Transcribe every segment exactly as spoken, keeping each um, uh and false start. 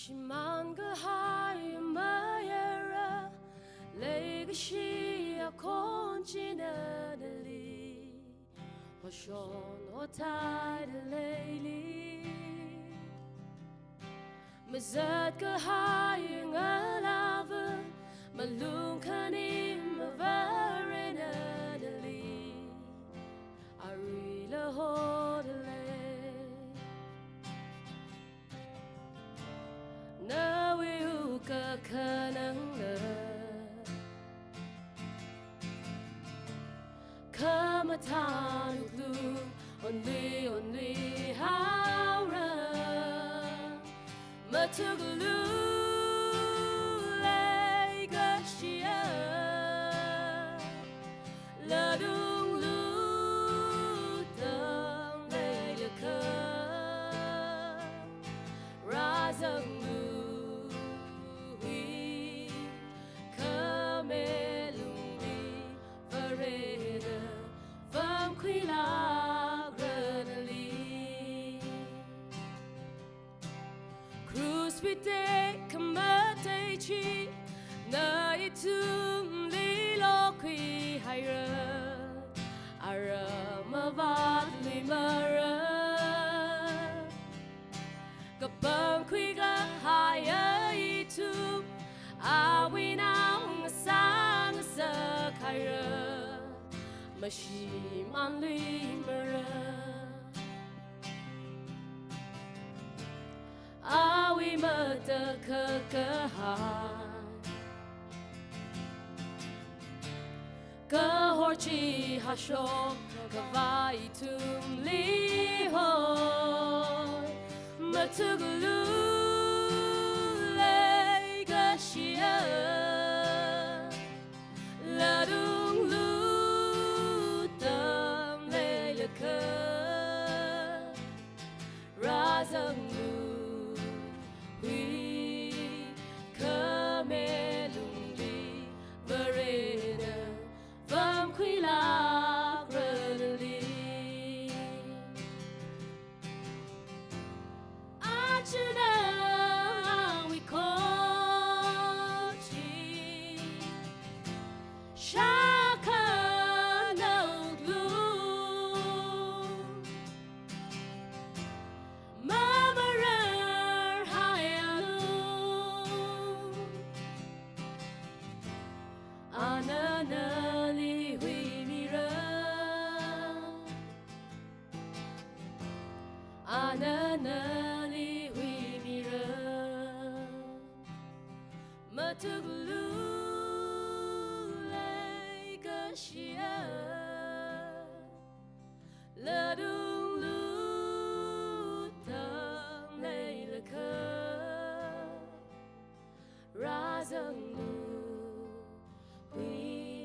Shimānkahai mayara, leikashi akhon china nali, hoshon hotaida leili. Mazatkahai ngalāva, malung khanim Varena nali, aruila hoda lei. Nawui wukkhanangla, khamathān wuklung onli onli haora. Mathuklu leikashiya, ladunglu tangleilakha, rāzanglu huikhame lungli, Varena vāmkhuilākra nali. Krushwui tekhamatei china ithumli lokhuihaira, ara mavātluimara. Kapangkhuikahaiya ithum, awui naongasā ngasakhaira, mashimānluimara. Awui matakhak kahai kahor chi hashok khavai ithumli hoi. Mathuklu leikashiya, ladunglu tangleilakha, rāzanglu huikhame lungli, Varena vāmkhuilākra nali. Achana awui khon chi shākhanā wuklung mamararhaialu, ana nali huimira, ana nali huimira. Mathuklu leikashiya, ladunglu tangleilakha, rāzanglu huikhame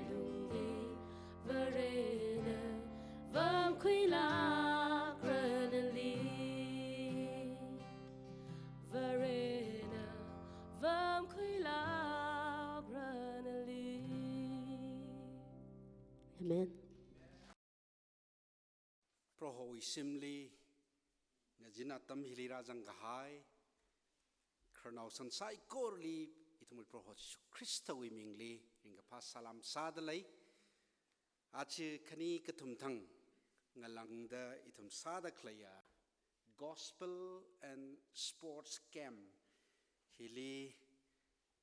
lungli, Varena vāmkhuilākra nali. Varena vāmkhuilākra nali. Amen. Prohowui shimli, ngazin atam hili rāzangkahai khararnao san saikorali ithumwui Proho Jishu Khristawui mingli ringkaphā salam sādalei. Aja khani kathum thang ngalāngda ithum sāda khaleiya Gospel and Sports Camp hili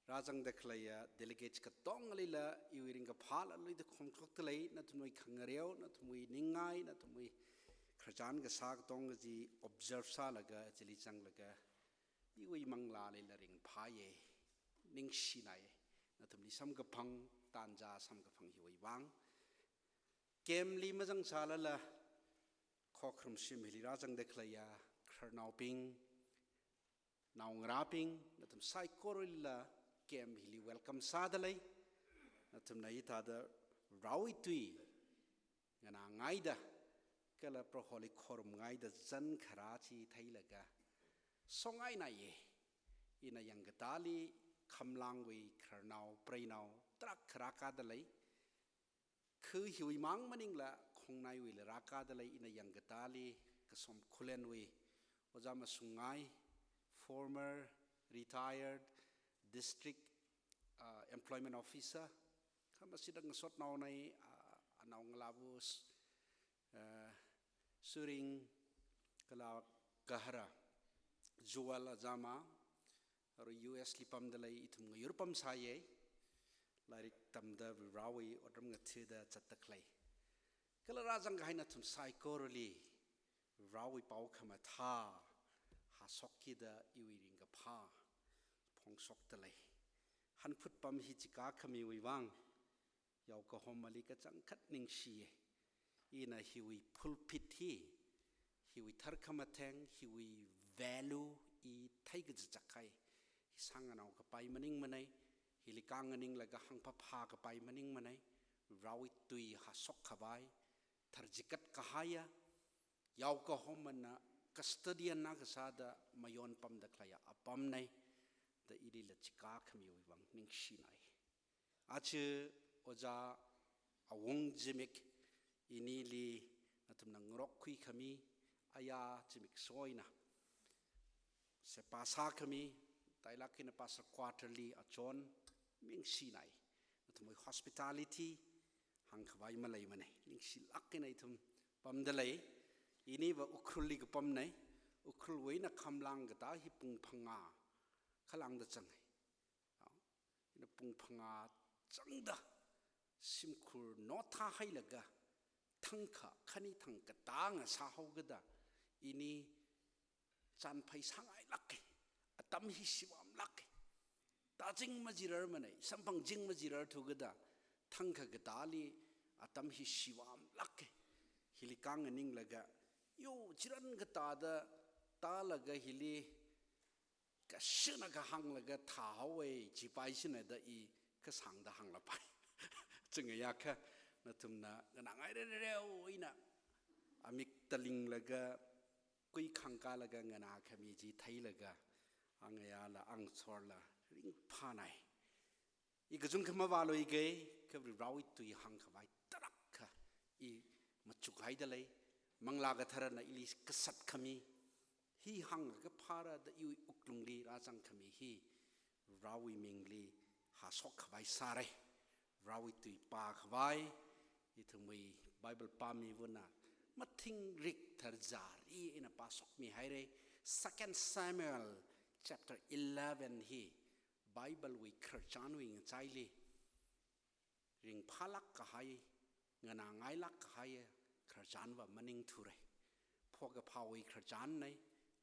rāzangda khaleiya delegates katongalila iwui ringkaphāla luida khomkhokdalei, nathumwui khangareo, nathumwui ningai, nathumwui khararchan kasā katonga chi observe sālaga, chili zanglaga, iwui manglālila ringphāya, ningshinaya, nathumli samkaphang, tanja samkaphang hiwui vang. Camp li mazangsālala, khokharum shim hili rāzangda khaleiya khararnaobing, naongarābing, nathum saikoralila camp hili welcome sādalei. Nathumna hithāda raowui tui nganāngaida, kala Proholi khorumngaida zan kharā chi theilaga songainaiya. Ina yangkatāli khamlangwui khararnao, preinao tarākha rākādalei. Kha hiwui mang maningla khongnaiwuila rākādalei, ina yangkatāli Kasom Khullenwui Ojā Masungngai, former retired district, uh, employment officer, kha masida ngasotnaonei, uh, anaongalāva, uh, Suring kala Gahara, Joel Ajama, arui U S li pamda lei, ithum ngayur pamsāya, lairik tamda Varewui otram ngathada zatda khalei. Kala rāzangkahai nathum saikorali, Varewui pao khamathā hāshok kida iwui ringkaphā phongshokda lei. Hanphut pam hi chikā khamiwui vang, yaokahomali kachangkhat ningshiya. Ina hiwui pulpit hi, hiwui tharkhamatheng, hiwui value i theikazā zakhai, hi sānganao kapai maningmanei, hili kānganinglaga hāngphāphā kapai maningmanei, Varewui tui hāshok khavai, tharchikat kahaiya, yaokahomana custodian na kasāda mayon pamda khaleiya apamnei, da ilila chikā khamiwui vang ningshinai. Aja Ojā Awung Zimik, inili nathumna ngarokkhui khami, aya zimik soina sepa sākhami, tailak eina Pastor Quarterly achon, ningshinai. Nathumwui hospitality hāngkhavai maleimanei. Ningshilak eina ithum pamda lei. Iniva Ukhrulli kapamnei. Ukhrulwui eina Khamlang katā hi pung phangā khalāngda zangai. Ina pung phangā zangda, shimkhur nothāhailaga, thangkha khani thangkatā ngasāhaokida, ini chānphai sāngailaka, atam hi shivāmlaka. Tāzing majirarmanei, samphangzing majirarthukida, thangkha katāli atam hi shivāmlaka. Hili kānganinglaga, yo, chirān katāda tālaga hili kashina kahānglaga thāhaowa, chipai shina da i kasāngda hānglapai. Chingayākha nathumna nganāngai rereo eina amik talinglaga, kui khangkālaga nganākhami chi theilaga, angayāla angsorla ringphānai. I kachungkha mavāluikei, kha Varewui tui hāngkhavai tarākha i machukhaida lei, Manglā Katharana ili kasat khami, hi hānglaga phāra da iwui wuklungli rāzang khami hi, Varewui mingli hāshok khavai sāra. Varewui tui pākhavai, ithumwui Bible pāmivana mathingrik tharzari eina pāshokmihaira. Second Samuel chapter eleven hi, Bible wui khararchanwui ngachaili, ringphālak kahai, nganāngailak kahai khararchanva maningthura. Phokaphāwui khararchannei,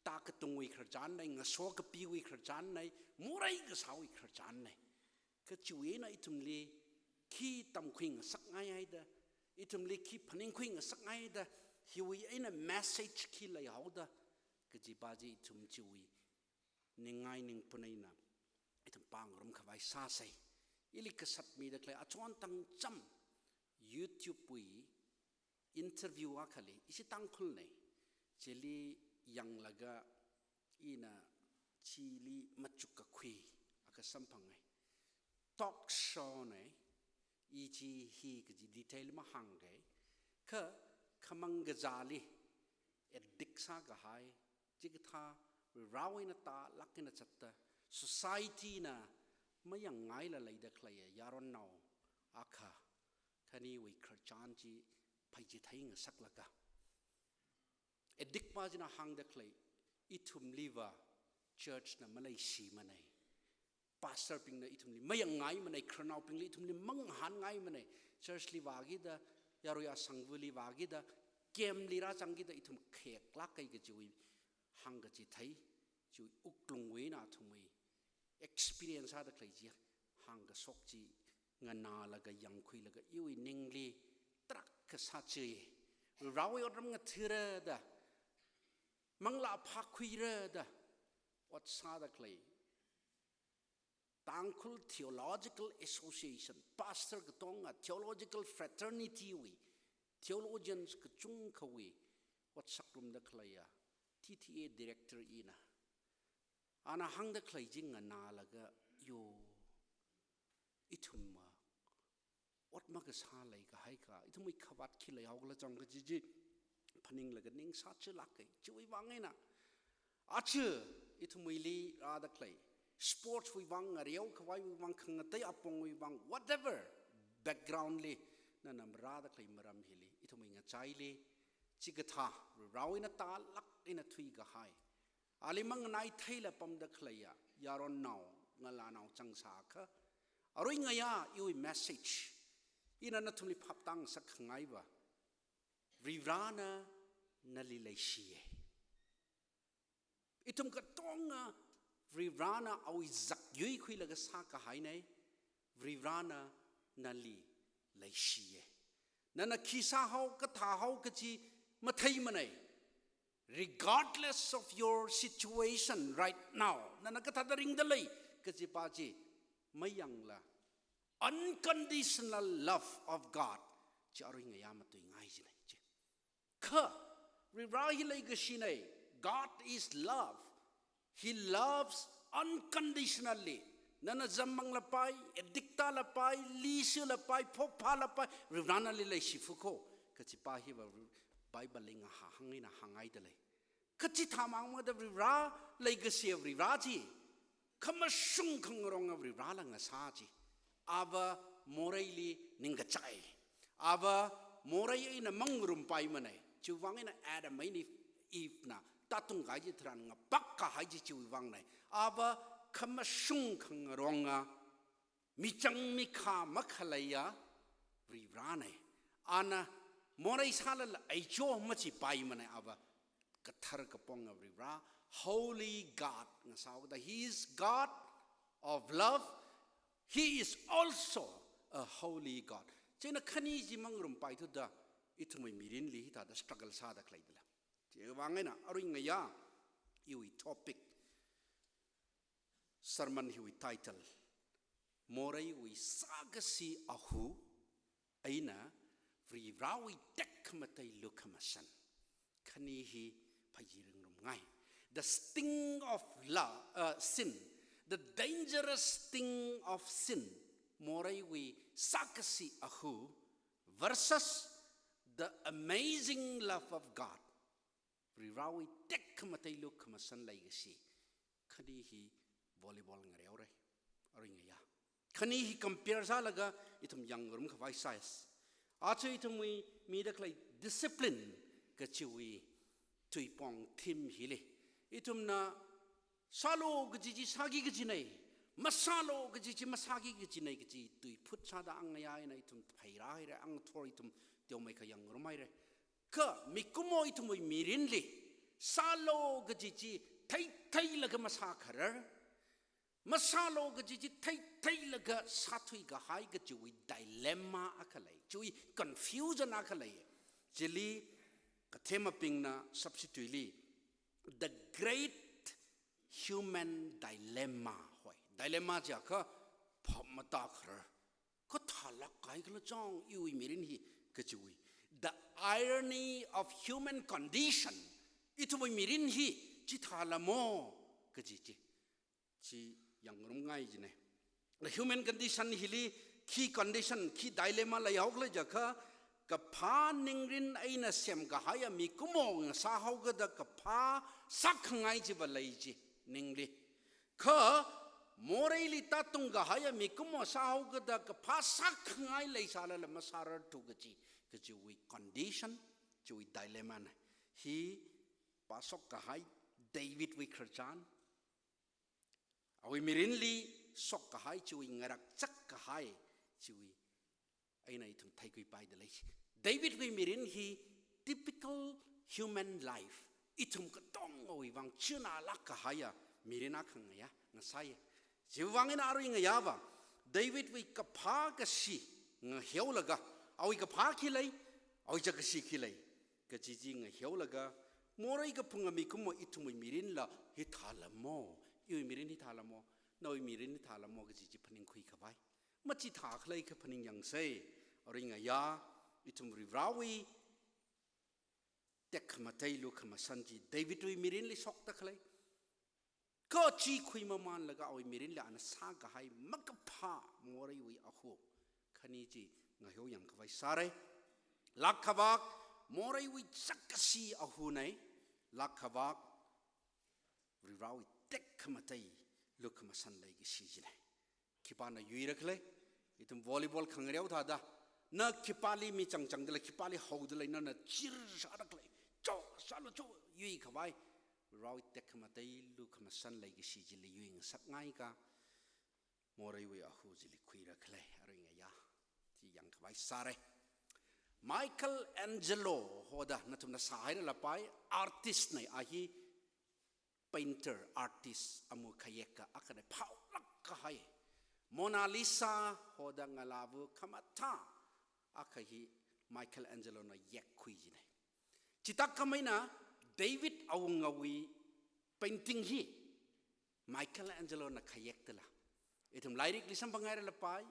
tākatungwui khararchannei, ngasokapiwui khararchannei, murai kasāwui khararchannei. Kha chiwui eina ithumli khi tamkhui ngasakngai haida, ithumli khi phaningkhui ngasakngai haida, hiwui eina message khi leihaoda, kajipa chi ithum chiwui ningai ningpun eina ithum pāngarum khavai sāsa. Ili kasatmida khalei achon tangcham YouTube wui interview akhali, ishi Tangkhulnei, chili yanglaga ina chili machukkakhui akha samphangai. Talk show nei, i chi hi kaji detail mahāngkei. Kha khamang kazāli addict sākahai, chikathā Varewui eina tālak eina zatta, society na mayangngaila leida khaleiya yaronnao akha, khaniwui khararchan chi phaichithei ngasaklaga, addict pa china hāngda khalei, ithumliva church na maleishimanei. Pastor bingna ithumli mayangngai manei, khararnaobingli ithumli mangahānngai manei. Church li vākida, yarui asangvali vākida, camp li rāzangkida ithum kheklak kahai kajiwui hāngkachithei, chiwui wuklungwui eina athumwui experience sāda khalei chi, hāngkashok chi nganālaga yangkhuilaga iwui ningli tarākha sāchei. Varewui otram ngathara da, Manglā phākhuira da ot sāda khalei Tangkhul Theological Association, Pastor katonga Theological Fraternity wui, theologians kachungkhawui ot sakrumda khaleiya T T A director ina, ana hāngda khalei chi nganālaga, yo, ithumva ot makasā leikahai kha, ithumwui khavāt khi leihaokhala chang kaji chi phaninglaga ning sāchilak kahai. Chiwui vang eina Aja ithumwuili rāda khalei, sports wui vang, ngareo khavaiwui vang, khangatei apongwui vang, whatever background li nana rāda khalei maram hili, ithumwui ngachaili chikathā Varewui eina tālāk eina thuikahai, ali manganai theila pamda khaleiya yaronnao, ngalānao changsākha, arui ngayā iwui message ina nathumli phaptāngasakkhangai va, Varena nali leishiya. Ithum katonga Varena awui zakyui khuilaga sākahaina. Varena nali leishiya. Nana khi sāhao, kathāhao kaji matheimana. Regardless of your situation right now, nana kathāda ringda lei kajipa chi mayangla, unconditional love of God chi arui ngayā matuingai jina chi. Kha, Vare hi leikashina. God is love. He loves unconditionally. Nana zammang lapai, addict lapai, lisi lapai, phopha lapai, Varena nali leishi fukho kajipa hiva Bible li ngahā hāng eina hāngngaida lei. Kachithā mangmada Vare leikashi Vare chi, khamashung khangaronga Varela ngasā chi. Ava moreili ningkachai. Ava morei eina mangarumpaimana. Chiwui vang eina Adam eina Eve na tātungkahai chitharan ngapak kahai chi chiwui vangna. Ava khamashung khangaronga, michang mikha makhaleiya Varena. Ana morei sālala aicho machipaimana, ava kathar kaponga Vare, holy God ngasāhaoda. He is God of love. He is also a holy God. Chieina khani chi mangarumpaithuda ithumwui mirinli hithāda struggle sāda khaleida lei. Chiwui vang eina arui ngayā iwui topic, sermon hiwui title, moreiwui sākashi ahu eina Varewui tekhamatei lukhamashan. Khani hi phaiching ringrumngai. The sting of love, uh, sin, the dangerous sting of sin, moreiwui sākashi ahu versus the amazing love of God. Varewui tekhamatei lukhamashan leikashi. Khani hi volleyball ngareora. Arui ngayā. Khani hi compare sālaga ithum yangngarum khavai sai. Aja ithumwui mida khalei discipline kachiwui tuipong theme hili, ithumna sālu kaji chi sāki kajina, masālu kaji chi masāki kajina kaji tui phut sāda angayā eina ithum phaira haira, angthor ithum teomeikha yangngarum haira. Kha mikumo ithumwui mirinli, sālu kaji chi theitheilaga masākharar, masālu kaji chi theitheilaga sāthuikahai kajiwui dilemma akha lei, chiwui confusion akha lei. Chili kathemabingna substitute li, the great human dilemma hoi. Dilemma jiakha phap matākharar. Kathālāk kahai khala chang iwui mirin hi kajiwui. The irony of human condition. Ithumwui mirin hi chithāla mo kaji chi. Chi yangngarumngai jina. The human condition hili khi condition, khi dilemma leihaokhala jiakha, kaphā ningrin eina semkahaiya mikumo ngasāhaokada kaphā sākhangai chiva lei chi ningli. Kha moreili tātungkahaiya mikumo sāhaokada kaphā sākhangai leisālala masārarthu kaji, kajiwui condition, chiwui dilemma na. Hi pāshok kahai Davidwui khararchan, awui mirinli shokkahai chiwui ngarakchak kahai chiwui eina ithum theikhuipaida lei. Davidwui mirin hi typical human life, ithum katongawui vang chunalāk kahaiya mirin akha ngayā, ngasāya. Chiwui vang eina arui ngayāva Davidwui kaphā kashi ngaheolaga, awui kaphā khi lei, awui chākashi khi lei kaji chi ngaheolaga, morei kaphunga mikumo ithumwui mirinla hithāla mo, iwui mirin hithāla mo, nawui mirin hithāla mo kaji chi phaningkhui khavai. Machithā khalei kha phaningyangsa. Arui ngayā ithum Varewui tekhamatei lukhamashan chi Davidwui mirinli shokta khalei. Kha chi khuimamānlaga awui mirinli ana sākahai makaphā moreiwui ahu khani chi ngaheoyang khavai sāra. Lākkhavak moreiwui chākashi ahuna. Lākkhavak Varivarāwui tekhamatei lukhamashan leikashi china. Khipāna yuirakhala, ithum volleyball khangareo thāda, na khipāli mi changchangda lei, khipāli haoda lei, nana chir sārakhala, cho, sālu cho, yuikhavai, Varivarāwui tekhamatei lukhamashan leikashi chili yuingasakngaika, moreiwui ahu chili khuirakhala, arui ngayā, chi yangkhavai sāra. Michelangelo hoda nathumna sāhairalapai, artist na, a hi painter, artist, amu khayek akha, akhana phaolāk kahai. Mona Lisa hoda ngalāva khamathā akha hi Michelangelo na yekkhui china. Chithākhameina David awungawui painting hi Michelangelo na khayekdala. Ithum lairikli samphanghairalapai,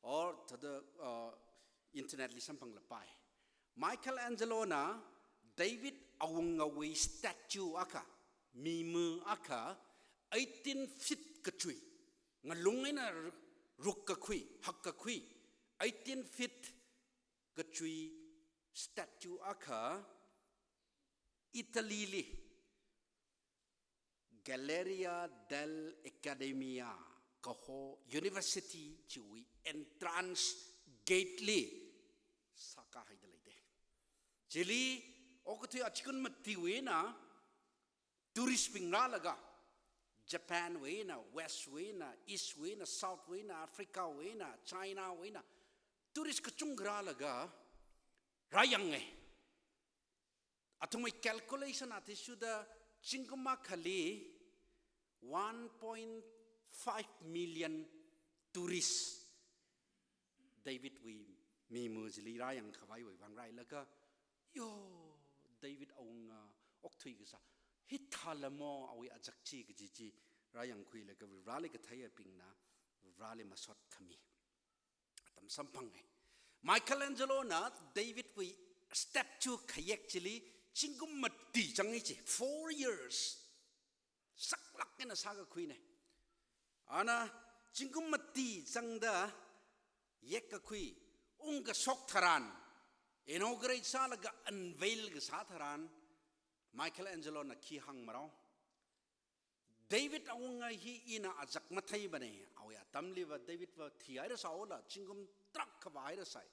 or thāda, uh, internet li samphanglapai. Michelangelo na David awungawui statue akha, mima akha, eighteen feet kachui, ngalung eina rukkakhui, hakkakhui, eighteen feet kachui statue akha, Italy li, Galleria dell'Accademia kaho university chiwui entrance gate li sākahaida leida. Chili okathui achikun matiwui eina tourist bing rālaga, Japan wui eina, West wui eina, East wui eina, South wui eina, Africa wui eina, China wui eina, tourist kachungkha rālaga rāyanga. Athumwui calculation athishurda zingkum akhali one point five million tourists David wui mima chili rāyangkhavaiwui vang rālaga, yo, David awunga okthui kasā, hithālamo awui azak chi kaji chi rāyangkhuilaga Varivarāli katheiyabingna Varivarāli masot khami atam samphanga. Michelangelo na David wui statue khayek chili zingkum mati zanga chi, four years. Saklāk eina sākakhuina. Ana zingkum mati zangda yekkakhui, ungkashok tharan, inaugurate sālaga unveil kasā tharan, Michelangelo na khi hāngmarao? David awunga hi ina azak matheimana, awui atamliva David va thihairasāola, zingkum tarākha vāhairasai.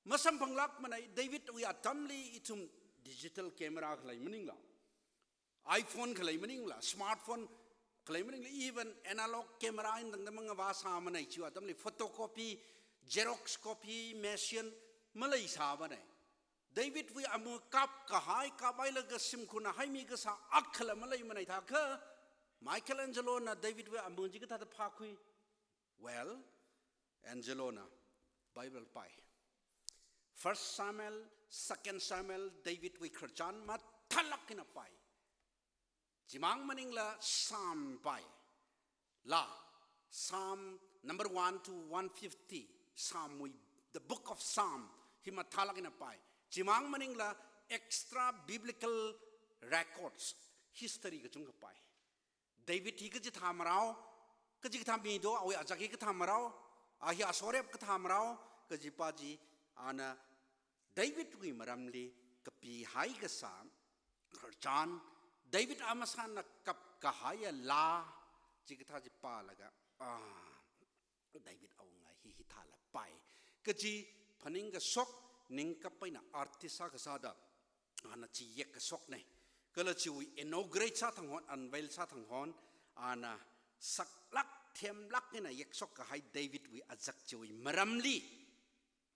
Masamphanglākmana, David wui atamli ithum digital camera khalei maningla, iPhone khalei maningla, smartphone khalei maningla, even analog camera eina tangda mangavāsāmana, chiwui atamli photocopy, xerox copy machine maleisāmana. David wui ama kapkahai, kaphailaga shimkhurna haimi kasā akhala maleimana thākha, Michelangelo na David wui ama chi kathāda phākhui? Well, Angelo na Bible pāi. First Samuel, Second Samuel, David wui khararchan mathālāk eina pāi. Chimang maningla Psalm pāi. Laa, Psalm number one to one fifty, Psalm wui, the book of Psalm, hi mathālāk eina pāi. Chimang maningla extra biblical records, history kachungkha pāi. David hi kachi thāmarao, kachikathā mi do, awui azak hi kathāmarao, a hi asorep kathāmarao, kajipa chi, ana David wui maramli kapihai kasā khararchan, David amasāna kapkahaiya laa, chikathā chi pālaga, ah, David awunga hi hithāla pāi kaji phaningkashok, ningkap eina artist sākasāda ana chi yekkashokna. Kala chiwui inaugurate sāthanghon, unveil sāthanghon, ana saklāk themlāk eina yekshok kahai David wui azak chiwui maramli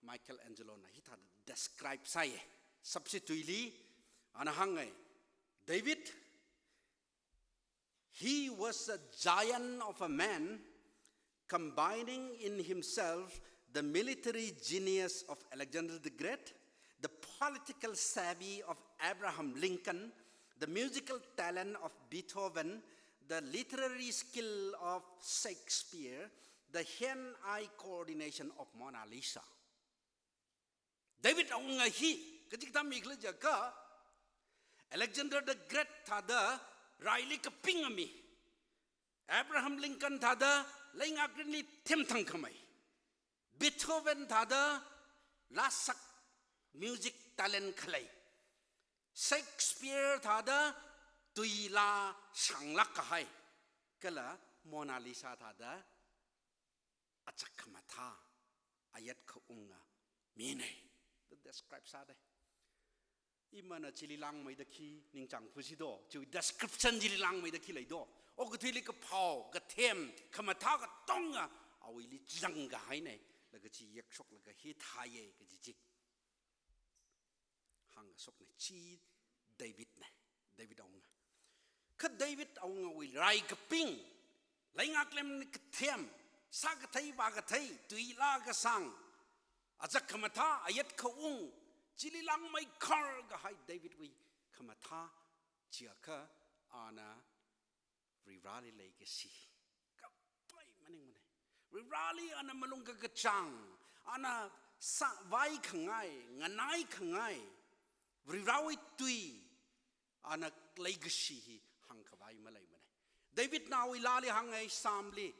Michelangelo na hithāda describe sāya. Sapshi tuili, ana hānga, David, he was a giant of a man, combining in himself the military genius of Alexander the Great, the political savvy of Abraham Lincoln, the musical talent of Beethoven, the literary skill of Shakespeare, the hand-eye coordination of Mona Lisa. David awunga hi, kachikathā mi khala jiakha, Alexander the Great thāda raili kapinga mi, Abraham Lincoln thāda leingakrinli themthangkhamei, Beethoven thāda laasak music talent khalei, Shakespeare thāda tuila shanglāk kahai, kala Mona Lisa thāda achak khamathā, ayat khaunga mina. Da describe sāda. Imana chili langmeida khi ningchāng phusi do, chiwui description chili langmeida khi lei do. Okathuili kaphao, kathem, khamathā katonga, awuili chizang kahaina, laga chi yakshoklaga hithāya kaji chi hāngkashokna, chi Davidna, David awunga. Kha David awungawui rai kaping, leingaklem kathem, sākathei vākathei, tuila kashang, achak khamathā, ayat khaung, chili langmeikhar kahai Davidwui khamathā, chiakha ana Varivarali leikashi kapai maningmana. Varivarali ana malung kakachāng, ana sāvai khangai, nganai khangai, Varivarawui tui, ana leikashi hi hāngkhavai maleimana. Davidna awui laali hānga, Psalm li,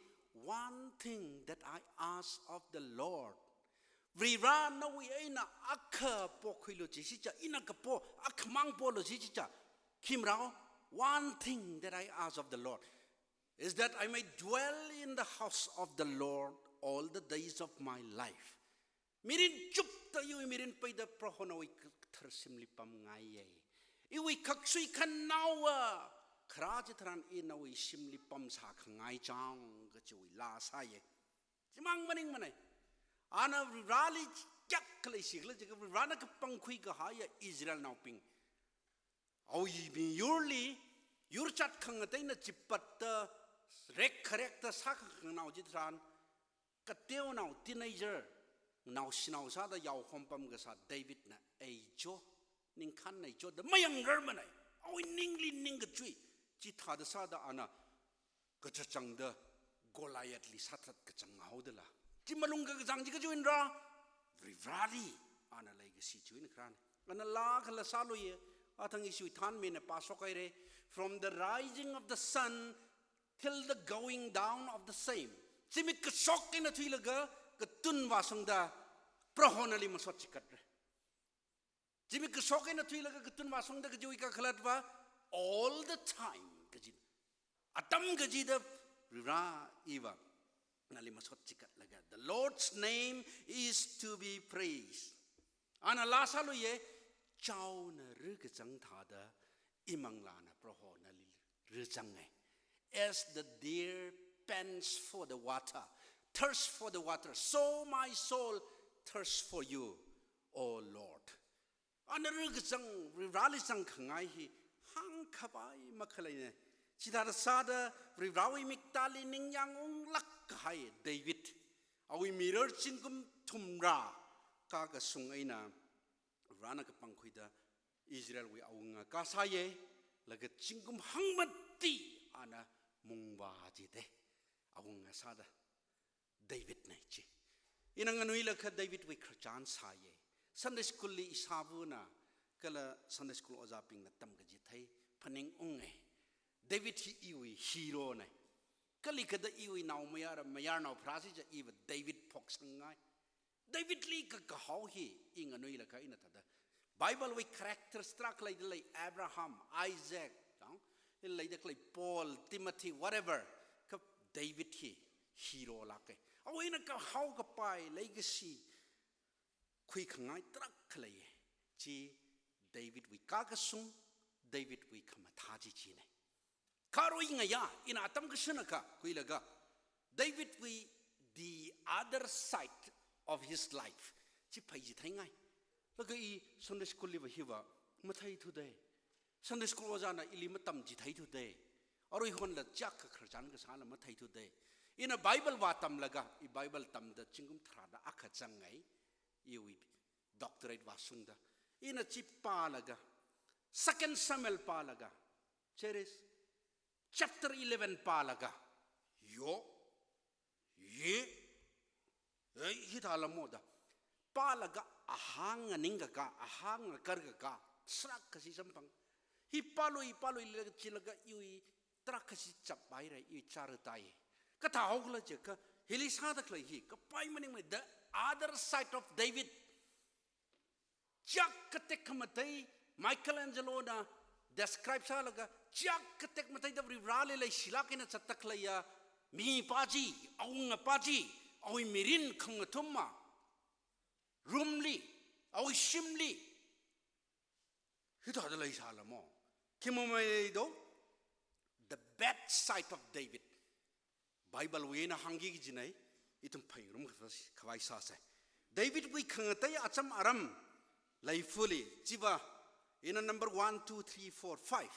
"One thing that I ask of the Lord." Varivara nawui eina akha pokhuilu chi sicha, ina kapo, akhamang polu chi sicha, khimrao, "One thing that I ask of the Lord is that I may dwell in the house of the Lord all the days of my life." Mirin chupta iwui mirin peida Prohonawui kathar shimli pamngaiya. Iwui khaksui khanaowa kharā chitharan inawui shimli pamsā khangai chang kachiwui laa sāya. Chimang maningmana. Ana Varivarali kayākha leishikhala jiakha Varivarana kapangkhui kahaiya Israelnaobing, awui miyurli, yurchat khangateina chipatta, rek kharekta sākha khanganao chitharan, kateonao, teenager, naoshinao sāda yaohom pamkasā Davidna, "Ei cho, ningkhān ei cho," da mayangrarmana. Awui ningli ningkachui, chithāda sāda ana kachachangda Goliathli sāthat kachang haodala. Chi malung kakachāng chi kachiwui eina, Varivarali ana leikashi chiwui eina kharāna. Ana laa kala sāluiya, athang ishiwui thanmina pāshok haira, "From the rising of the sun till the going down of the same." Zimik kashok eina thuilaga katun vāshungda Prohonali masot chikatra. Zimik kashok eina thuilaga katun vāshungda kajiwui kakhalatva, all the time kaji. Atam kachida Varivara iva nali masot chikatlaga, "The Lord's name is to be praised." Ana laa sāluiya, "Chaona rikachang thāda imanglāna Prohonali richanga. As the deer pants for the water, thirst for the water, so my soul thirsts for you, O Lord." Ana rikachang, Varivarali chang khangai hi hāngkhavai makhaleina. Chithāda sāda Varivarawui miktāli ningyāng unglāk kahai David, awui mirar zingkum thumrā kakashung eina Varivarana kapangkhuida Israelwui awunga kasāya, laga zingkum hangmati ana mungvā jida, awunga sāda Davidna chi. Ina nganuilakha Davidwui khararchan sāya. Sunday school li ishāvana, kala Sunday school ojābingna tamkachithei phaningunga. David hi iwui hero na. Kali kada iwui naomayara, mayarnao pharāsi cha iva David phoksangngai. Davidli kakahao hi i nganuilakha ina thāda Bible wui characters tarākha leidalei, Abraham, Isaac, no? Leidalei Paul, Timothy, whatever. Kha David hi hero lāka. Awui eina kahao kapai, leikashi khuikhangai tarākha leiya. Chi Davidwui kakashung, Davidwui khamathā chi china. Kha arui ngayā, ina atam kashunakha khuilaga, Davidwui the other side of his life chi phaichitheingai. Laga i Sunday school liva hiva matheithuda. Sunday school ojāna ili matamchitheithuda. Arui honla chak khararchan kasāla matheithuda. Ina Bible vātamlaga, i Bible tamda zingkum tharāda akha zangngai, iwui doctorate vāshungda. Ina chi pālaga, Second Samuel pālaga, Cheris, chapter eleven pālaga, yo, ye, ei, hithāla moda. Pālaga ahāng nganingkaka, ahāng ngakarkaka, srākkashi samphang. Hi pālui, pāluilaga chilaga iwui tarākkashi chaphaira, iwui charatai. Kathā haokhala jiakha, hili sāda khalei hi kapai maningmana, the other side of David. Chak katek khamatei, Michelangelo na describe sālaga, chiyākha tekmateida Varivarali leishilāk eina zatda khaleiya mipā chi, awungapā chi, awui mirin khangathumma, room li, awui shimli, hithāda leisālamo. Khi mamei do? The bedside of David. Bible wui eina hāngki kajinei, ithum phaningngarum khavai sāsei. Davidwui khangatei acham aram leifali, chiva, ina number one, two, three, four, five,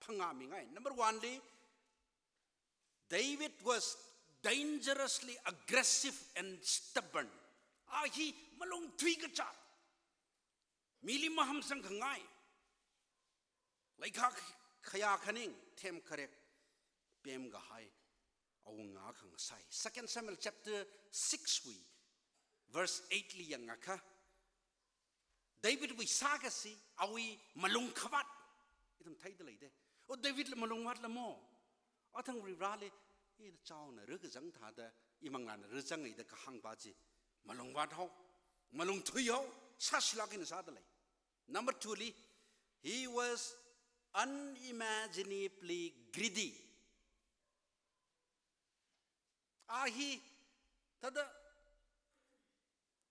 phangā mingai. Number one li, David was dangerously aggressive and stubborn. A hi malung thuikachar, mili mahamsang khangai, leikha khayā khaning, themkharek pemkahai awunga akha ngasai. Second Samuel chapter six wui verse eight li yangakha, Davidwui sākasi, awui malung khavāt ithum theida leide. O, Davidla malung vātlamo. Athang Varivarali, ina chaona rikazang thāda, imanglāna rizang eida kahāngpā chi, malung vāthao, malung thuihao, sāshilāk eina sāda lei. Number two li, he was unimaginably greedy. A hi, thāda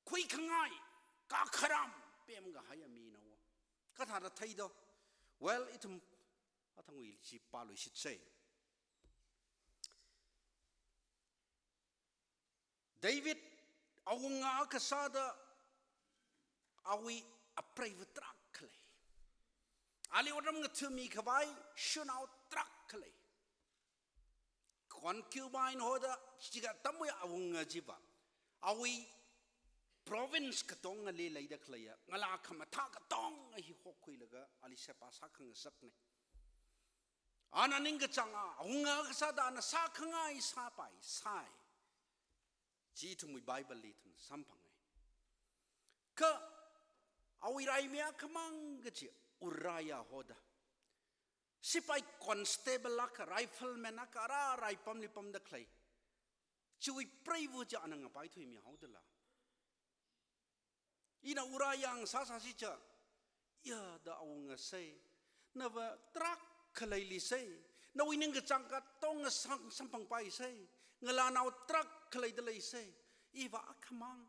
khuikhangai, kakharam pemkahaiya minawo. Kathāda theido? Well, ithum athangwui chi pāluishitsei. David awunga akha sāda awui apreiva tarākha lei. Ali otram ngathami khavai shanao tarākha lei. Concubine hoda, chika tamwui awunga chiva, awui province katongali leida khaleiya ngalā khamathā katonga hi hokhuilaga ali seba sākhangasaknei. Ana ningkachānga, awunga akha sāda ana sākhangai sāpai sai. Chi ithumwui Bible li ithum samphanga. Kha awui raimi akhamang kachi Uriah hoda, sipai constable akha, rifleman akha, ara raipamli pamda khalei, chiwui preiva chi ana ngapaithuimihaodala? Ina Uriah ngasāsāsi cha, ya da awunga sei, nava tarākha leili sei, nawui ningkachāng katonga sang samphangpai sei, ngalānao tarākha leida lei sei, iva akhamang,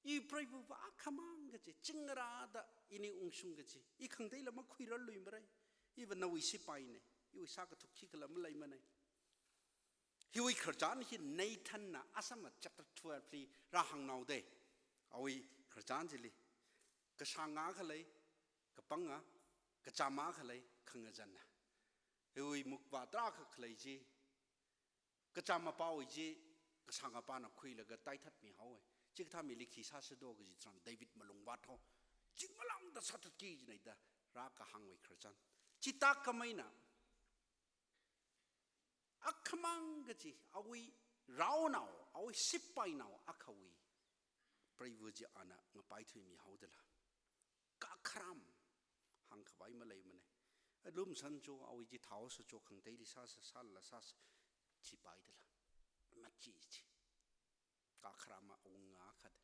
i preiva va akhamang kachi, chingrāda ini ungshung kachi, i khangateila makhuirarluimarei, iva nawui sipainei, iwui sākathuk khikhala maleimanei. Hiwui khararchan hi Nathan na Samuel chapter twelve li rāhāngnaodei. Awui khararchan chili, kashānga akha lei, kapanga, kachama akha lei, khangazanna. Hiwui mukva tarākha khalei chi, kachamapāwui chi kashāngapāna khuilaga taithatmihaowa. Chikathā mili khi sāsādo kaji tharan David malung vāthao, chingmalangda sāthatki jinei da rākahāngwui khararchan. Chithākhameina, akhamang kachi awui raonao, awui sipainao akhawui preiva chi ana ngapaithuimihaodala? Kakharam hāngkhavai maleimanei. Alumsan cho, awui chithao sā cho, khangateili sāsā, sālala sāsā, chipaidala? Machi chi. Kakharama awunga akha da.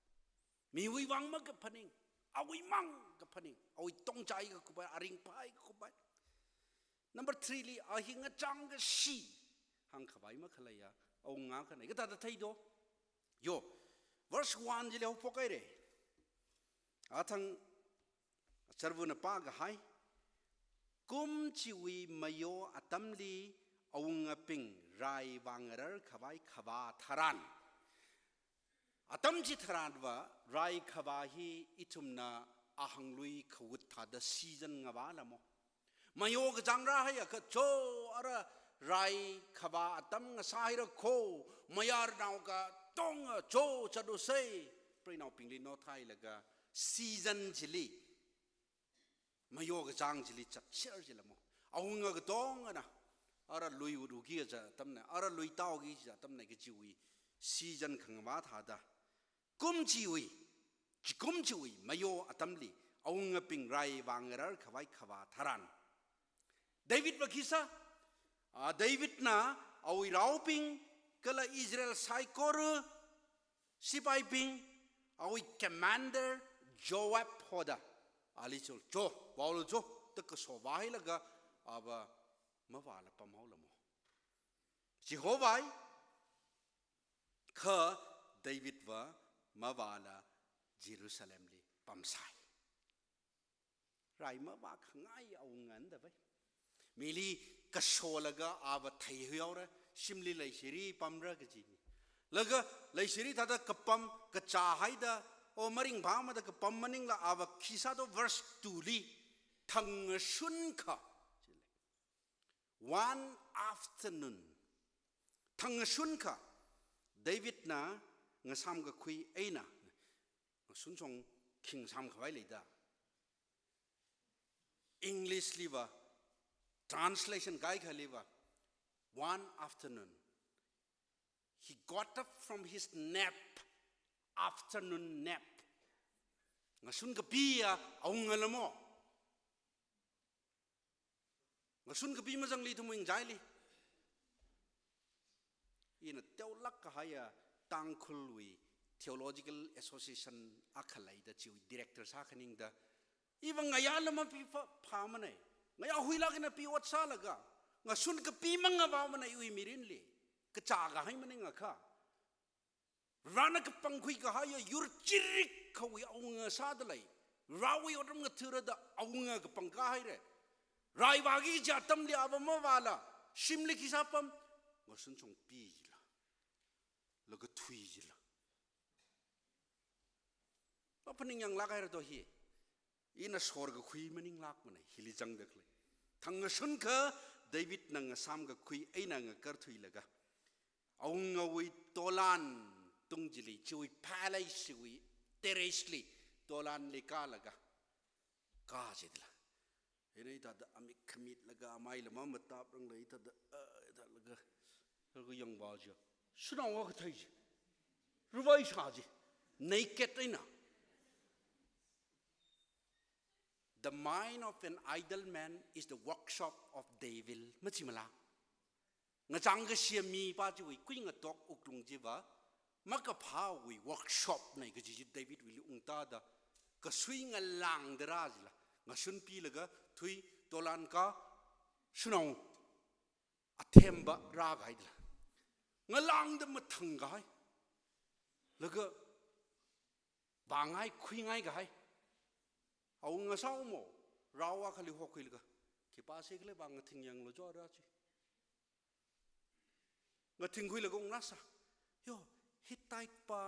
Miwui vang makaphaning, awui mang kaphaning, awui tongchai kakhupai, aringphai kakhupai. Number three li, a hi ngachang kashi hāngkhavai makhaleiya awunga akhanei. Kathāda theido? Yo, verse one chili haophok haire. Athang Charvana pākahai. Kum chiwui mayo atamli awungabing rai vāngararkhavai khavā tharan. Atam chitharanva rai khavā hi ithumna ahānglui khawut thāda season ngavālamo. Mayo kachāng rāhaiakha cho ara rai khavā atam ngasāhaira kho, mayarnao katonga cho chatlusei, preinaobingli nothailaga season chili, mayo kachāng chili chatser chilamo. Awunga katongana ara lui uruki kaja atamna, ara lui taoki kaja atamna kajiwui season khangavā thāda. Kum chiwui, chikum chiwui mayo atamli awungabing rai vāngararkhavai khavā tharan. Davidva khi sā, a, Davidna awui raobing kala Israel saikora sipaibing, awui commander Joab hoda, ali chol cho, vaolu cho, da kasovāhailaga ava mavāla pamhaolamo. Chihovai, kha Davidva mavāla Jerusalemli pamsai. Rai mavākhangai awungana da vai. Mili kasolaga ava theihuihaora, shimli leishiri pamra kaji mi. Laga leishiri thāda kapam kachāhaida, o maringphāmada kapam maningla ava khi sāto verse two li, thangshun kha. One afternoon. Thangshun kha, Davidna ngasām kakhui eina, ngasun chong khing sām khavai leida. English liva, translation kaikhaliva, one afternoon. He got up from his nap, afternoon nap. Ngasun kapiya awungalamo. Ngasun kapi mazangli ithumwui ngachaili. Ina teolāk kahaiya Tangkhulwui Theological Association akha leida chiwui director sākhaningda. Iva ngayā lama pi pha, phamanei. Ngayā huilāk eina pi ot sālaga. Ngasun kapi mangavāmanei iwui mirinli. Kachā kahai maningakha. Varena kapangkhui kahaiya yur chirik khawui awunga sāda lei. Varewui otram ngathāra da awunga kapang kahaire. Rai vāki kaji atamli ava mavāla. Shimli khi sāpam. Ngasun chong pi jila. Laga thui jila. Maphaningyānglāk haira to hi. Ina sor kakhui maninglākmanei, hili zangda khalei. Thangshun kha Davidna ngasām kakhui eina ngakarthuilaga. Awungawui tolan tung chili, chiwui palace chiwui terrace li, tolanli kālaga. Kā jidala. Ina ithāda amik khamitlaga, amai lama matapranglei ithāda, ah, ithālaga. Laga yangvā ji. Shanao akha thei ji. Ruvai shā ji. Naked eina. The mind of an idle man is the workshop of devil. Machimala. Ngachang kashia mipā chiwui kuingatok wuklung chiva, makaphāwui workshopnei kaji chi Davidwuili ungtāda, kasui ngalāngda rā jila, ngasun pilaga thui tolan kā shanao athemba rākahaidala. Ngalāngda mathang kahai. Laga vāngai khuingai kahai. Awunga sāomo, rao akhali hokhuilaga. Khipā sākhala vā ngathingyanglu jo ra chi. Ngathingkhuilaga unglāsa. Yo, Hittite pā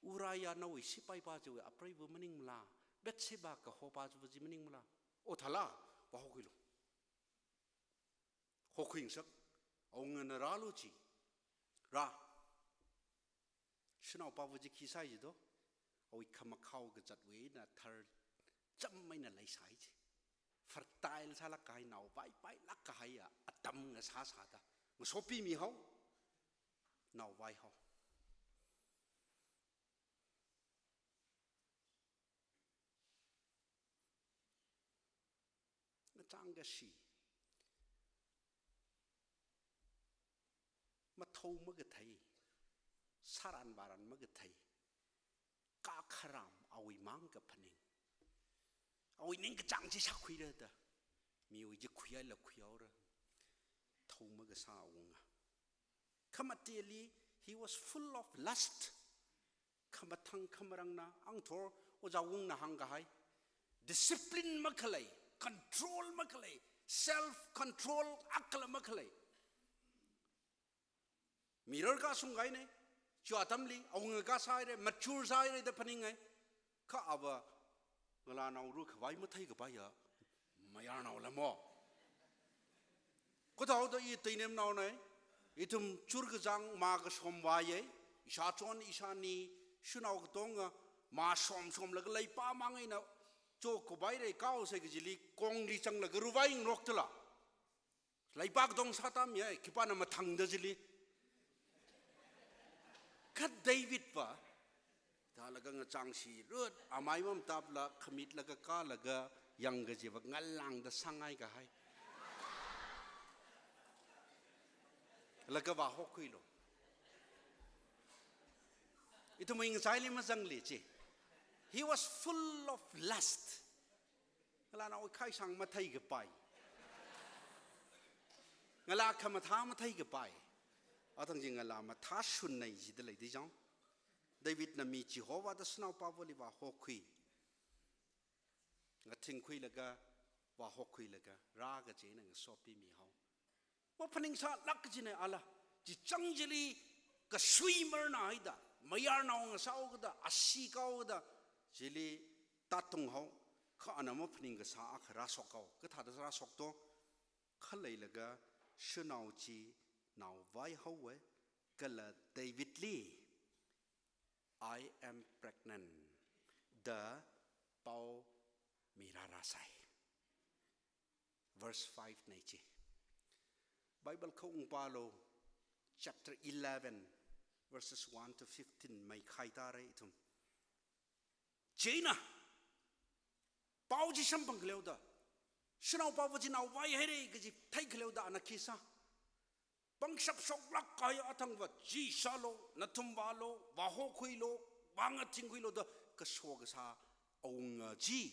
Uriah nawui sipaipā chiwui apreiva maningmala. Bathsheba kahopā chiva chi maningmala. O thala, vāhokhuilu. Hokhuingasak, awungana rālu chi. Rā. Shanaopāva chi khi sāi jito. Awui khamakhao kazatwui eina thar cham eina leisai chi. Fertile sālāk kahai nao vaipailāk kahaiya atam ngasāsāda. Ngasopimihao. Nao vaihao. Ngachang kashi. Mathao makathei. Sāran vāran makathei. Kakharam awui mang kaphaning. Awui ningkachāng chi sākhuira da. Miwui chi khuihaila khuihaora. Thao makasā awunga. Khamateli, he was full of lust. Khamathang khamarangna, angthor, Ojā Wungna hāngkahai. Discipline makhalei, control makhalei, self control akhala makhalei. Mirror kasungkahainei, chiwui atamli, awunga kasāhaire, mature sāhaire da phaningai. Kha ava, ngalānao rukhavai matheikapaiya, mayarnao lamo. Kothaoda i teinemnaonei, ithum churkachāng mā kashom vāyei, ishāchon ishāni, shanao katonga, mā shomshomlaga leipā mang eina, chokobai rei kaosei kajili, kongli zanglaga ruvai ngarok tala. Leipā katong sātam yai, khipāna mathangda chili. Kha Davidva, thālaga ngachang shirut, amai mamtapla, khamitlaga kālaga, yangkajiva ngalāngda sāngaikahai. Laga vāhokhuilu. Ithumwui ngachaili mazangli chi. He was full of lust. Ngalānao khaisang matheikapai. Ngalā khamathā matheikapai. Athang chi ngalā mathāshun nei jida leida chang. Davidna mi Jehovahda shanao pāvali vāhokhui. Ngathingkhuilaga, vāhokhuilaga, rā kachina ngasopimihao. Maphaningsālāk kachina ala, chi chang chili kasui marna haida, mayarnao ngasāhaokada, ashikahaokada, chili tātunghao, kha ana maphaning kasā akha rāshokhao, kathāda rāshok to, khaleilaga shanao chi naovaihaowa, kala Davidli, "I am pregnant," da pao mirārāsai. Verse five nei chi. Bible khaung pālu, chapter eleven, verses one to fifteen, mai khaitare ithum. Chieina, pao chi samphang khaleoda, shanao pāva chi naovaihaira kaji thei khaleoda ana khi sā? Pangshap shoklāk kahai athangva, chi sālu, nathum vālu, vāhokhuilu, vāngathingkhuilu da kaso kasā awunga chi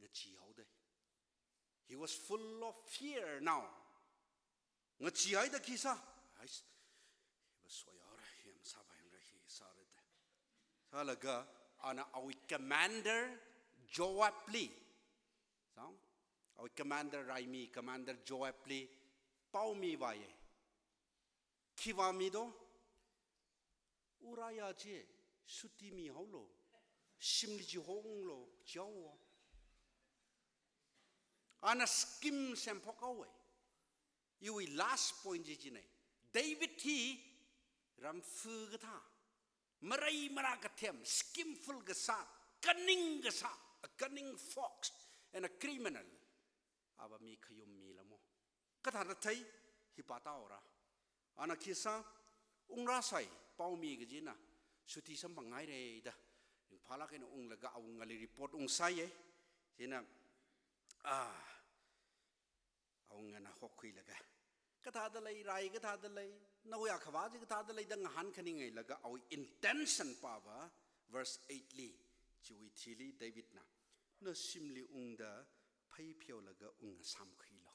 ngacheehaoda. He was full of fear now. Ngacheehaida khi sā? Ais, hiva soihaora, hi masāpaimara, hi sāra da. Sālaga, ana awui commander Joabli. Sang? Awui commander raimi, commander Joabli pao mivāya. Khi vāmi to? Uriah chi shuti mihaolu. Shimli chihounglu, chihaowa. Ana scheme semphokhaowa. Iwui last point chi china. David hi ramfu kathā, marei marā kathem, skillful kasā, cunning kasā, a cunning fox and a criminal. Ava mi khayum mi lamo. Kathāda thei, hi pātāhaora. Ana khi sā, ungrāsai, pao mi kachina, shuti samphanghaira da. Ringphālāk eina unglaga awungali report ungsāya. Chieina, ah, awungana hokhuilaga, kathāda lei, rai kathāda lei, nawui akhavā chi kathāda lei da ngahānkhaningailaga awui intention pāva, verse eight li, chiwui thili Davidna, "Na shimli ungda phei pheolaga ungngasāmkhuilu."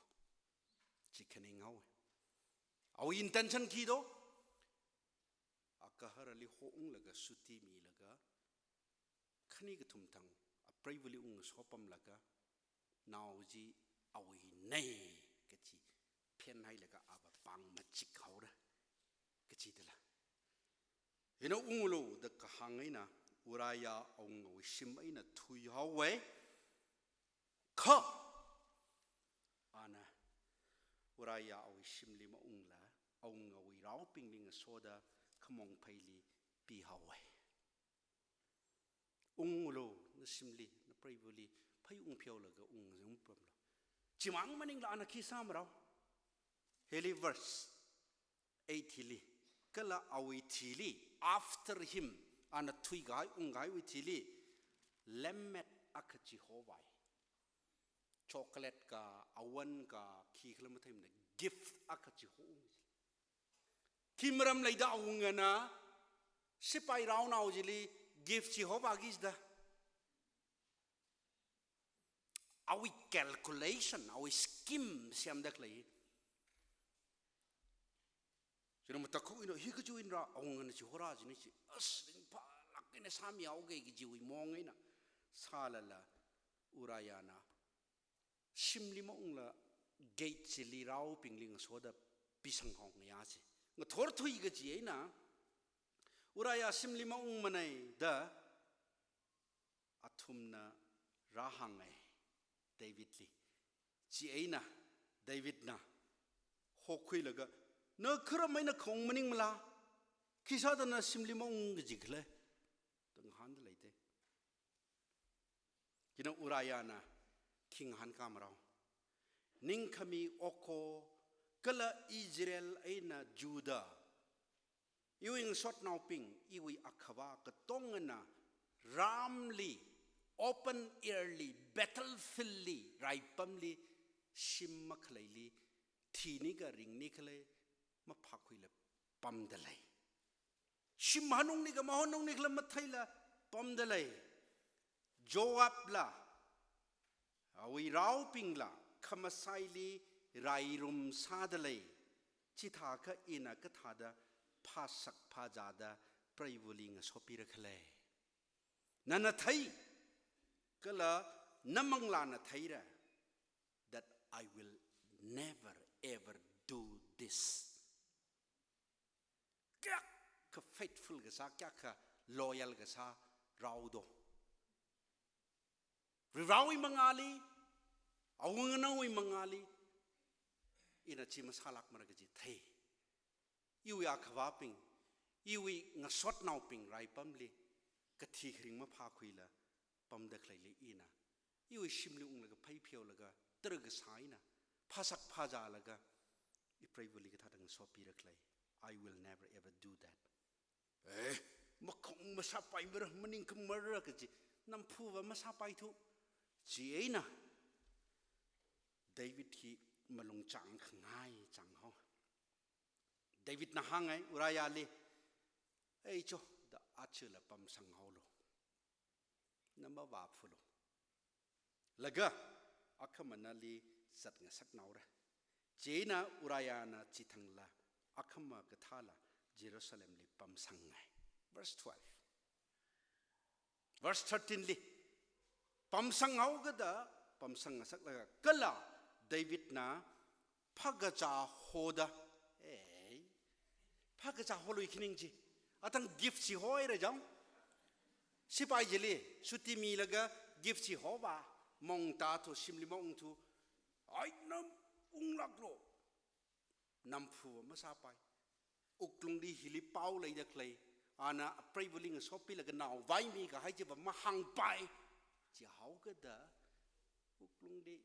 Chi khaninghaowa. Awui intention khi to? Agaharali hounglaga shuti milaga, khani kathum thang apreivali ungsopamlaga, nao chi awuina kachi phenhailaga ava pāng machikhaora. Kachidala. Hina unglu da kahāng eina Uriah awungawui shim eina thuihaowa. Kha ana Uriah awui shimli maungla, awungawui raobingli ngasoda khamong pheili pihaowa. Unglu, na shimli, na preivali, phei ungpheolaga ungzangpamlu. Chimang maningla ana khi sāmarao? Hili verse eight hili, kala awui thili, after him, ana thuikahai, ungkahaiwui thili, lemmet akha chihovai. Chocolate ka, awan ka, khikhala matheimana, gift akha chiho. Khi maram leida awungana, sipai raonao chili, gift chihovāki jida. Awui calculation, awui scheme semda khalei. China matakhak eina, hi kachiwui eina ra, awungana chihora china chi, as, ringphālāk eina sāmihaoki kajiwui maong eina, sālala, Uriahna, shimli maungla gate chili raobingli ngasoda pisanghaongaiya chi. Ngathor thuiki kaji eina, Uriah shimli maungmanei da, athumna rāhāngai Davidli. Chieina Davidna hokhuilaga, "Na kharam eina khaung maningmala? Khisāda na shimli maung kaji khala?" da ngahānda leite. China Uriahna khi ngahānkamarao? Ningkhami okho kala Israel eina Judah, iwui ngasotnaobing, iwui akhavā katongana ramli, open air li, battlefield li, raipamli, shim makhaleili, thini ka ringni khalei, maphākhuila pamda lei. Shim hanungni ka mahonungni khala matheila pamda lei. Joabla, Awui raobingla khamasaili rairum sādalei. Chithākha ina kathāda phāsak phāzāda preivali ngasopirakhala. Nana thei, kala namanglāna theira, that I will never ever do this. Kayākha faithful kasā, kayākha loyal kasā rao do. Varivarawui mangāli, awunganaowui mangāli, ina chi masālākmara kaji thei. Iwui akhavābing, iwui ngasotnaobing raipamli, kathi kharing maphākhuila pamda khaleili ina, iwui shimli unglaga phaipheolaga, tara kasā eina, phāsak phāzālaga, i preivali kathāda ngasopirakhala. I will never ever do that. Eh, makhong masāpaimara, maningkhamara kaji, namphuva masāpaithu. Chieina David hi malung chāngkhangai chānghao. Davidna hāngai Uriahli, "Ei cho, da achila pamsanghaolu. Na mavāphulu. Laga akhama nali zatngasaknaora." Chieina Uriahna chithangla, akhama kathāla Jerusalemli pamsangngai. Verse twelve. Verse thirteen li, pamsanghaokada, pamsangngasaklaga, kala Davidna phākazā hoda, eh, phākazā holui khani chi, athang gift chi hoira jang. Sipai chili, suti milaga gift chi hova, maungtāthu, shimli maungthu, ai nam unglāklu. Namphuva masāpai. Wuklungli hili pao leida khalei, ana preivali ngasopilaga naovaimi kahai chiva mahāngpai. Chihaokada, wuklungli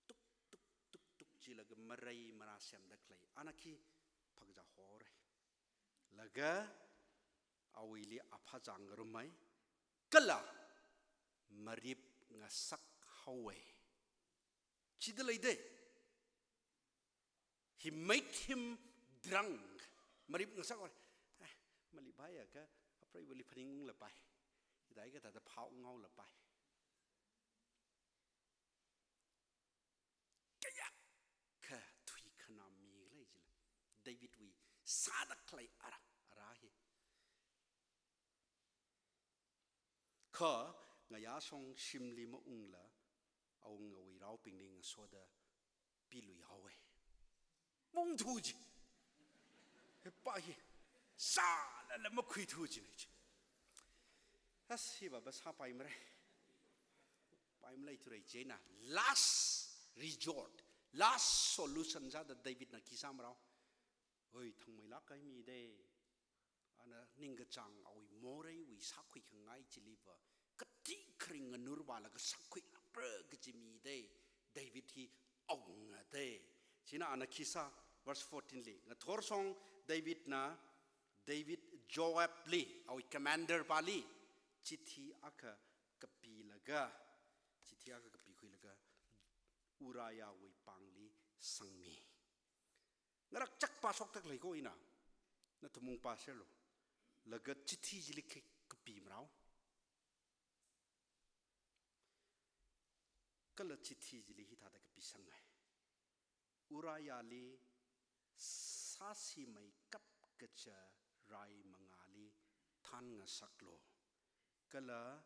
tuk, tuk, tuk, tuk chilaga marei marā semda khalei, ana khi phākazā hora. Laga awuili aphāzā ngarumai, kala marip ngasak haowa. Chida leida. He made him drunk. Marip ngasak haowa. Eh, malip haiakha, apreivali phaningunglapai. Hithāda kathāda phāunghaolapai. Kayākha thuikhanā mikhalei chila. Davidwui sāda khalei ara, ara hi. Kha ngayāshong shimli maungla, awungawui raobingli ngasoda pilui haowa. Maungthu ji. Hepa hi. Sālala makhuithu jina ji. As hiva ba sāpaimara. Paimaleithura chieina. Last resort. Last solution sāda Davidna khi sāmarao. Oi, thangmeilāk kahai mi da. Ana ningkachāng awui moreiwui sākhuikhangai chiliva, kathi kharing nganurvālaga sākhuilākra kaji mi da, David hi awunga da. Chieina ana khi sā, verse fourteen li, ngathorshong Davidna, David Joabli, awui commander pali, chithi akha kapilaga, chithi akha kapikhuilaga, Uriahwui pāngli sangmi. Ngarakchak pāshokda khalei ko ina. Nathum ung pāserlu. Laga chithi chili khi kapimarao. Kala chithi chili hithāda kapisangngai. Uriahli sāsimeikap kaja rai mangāli thānngasaklu. Kala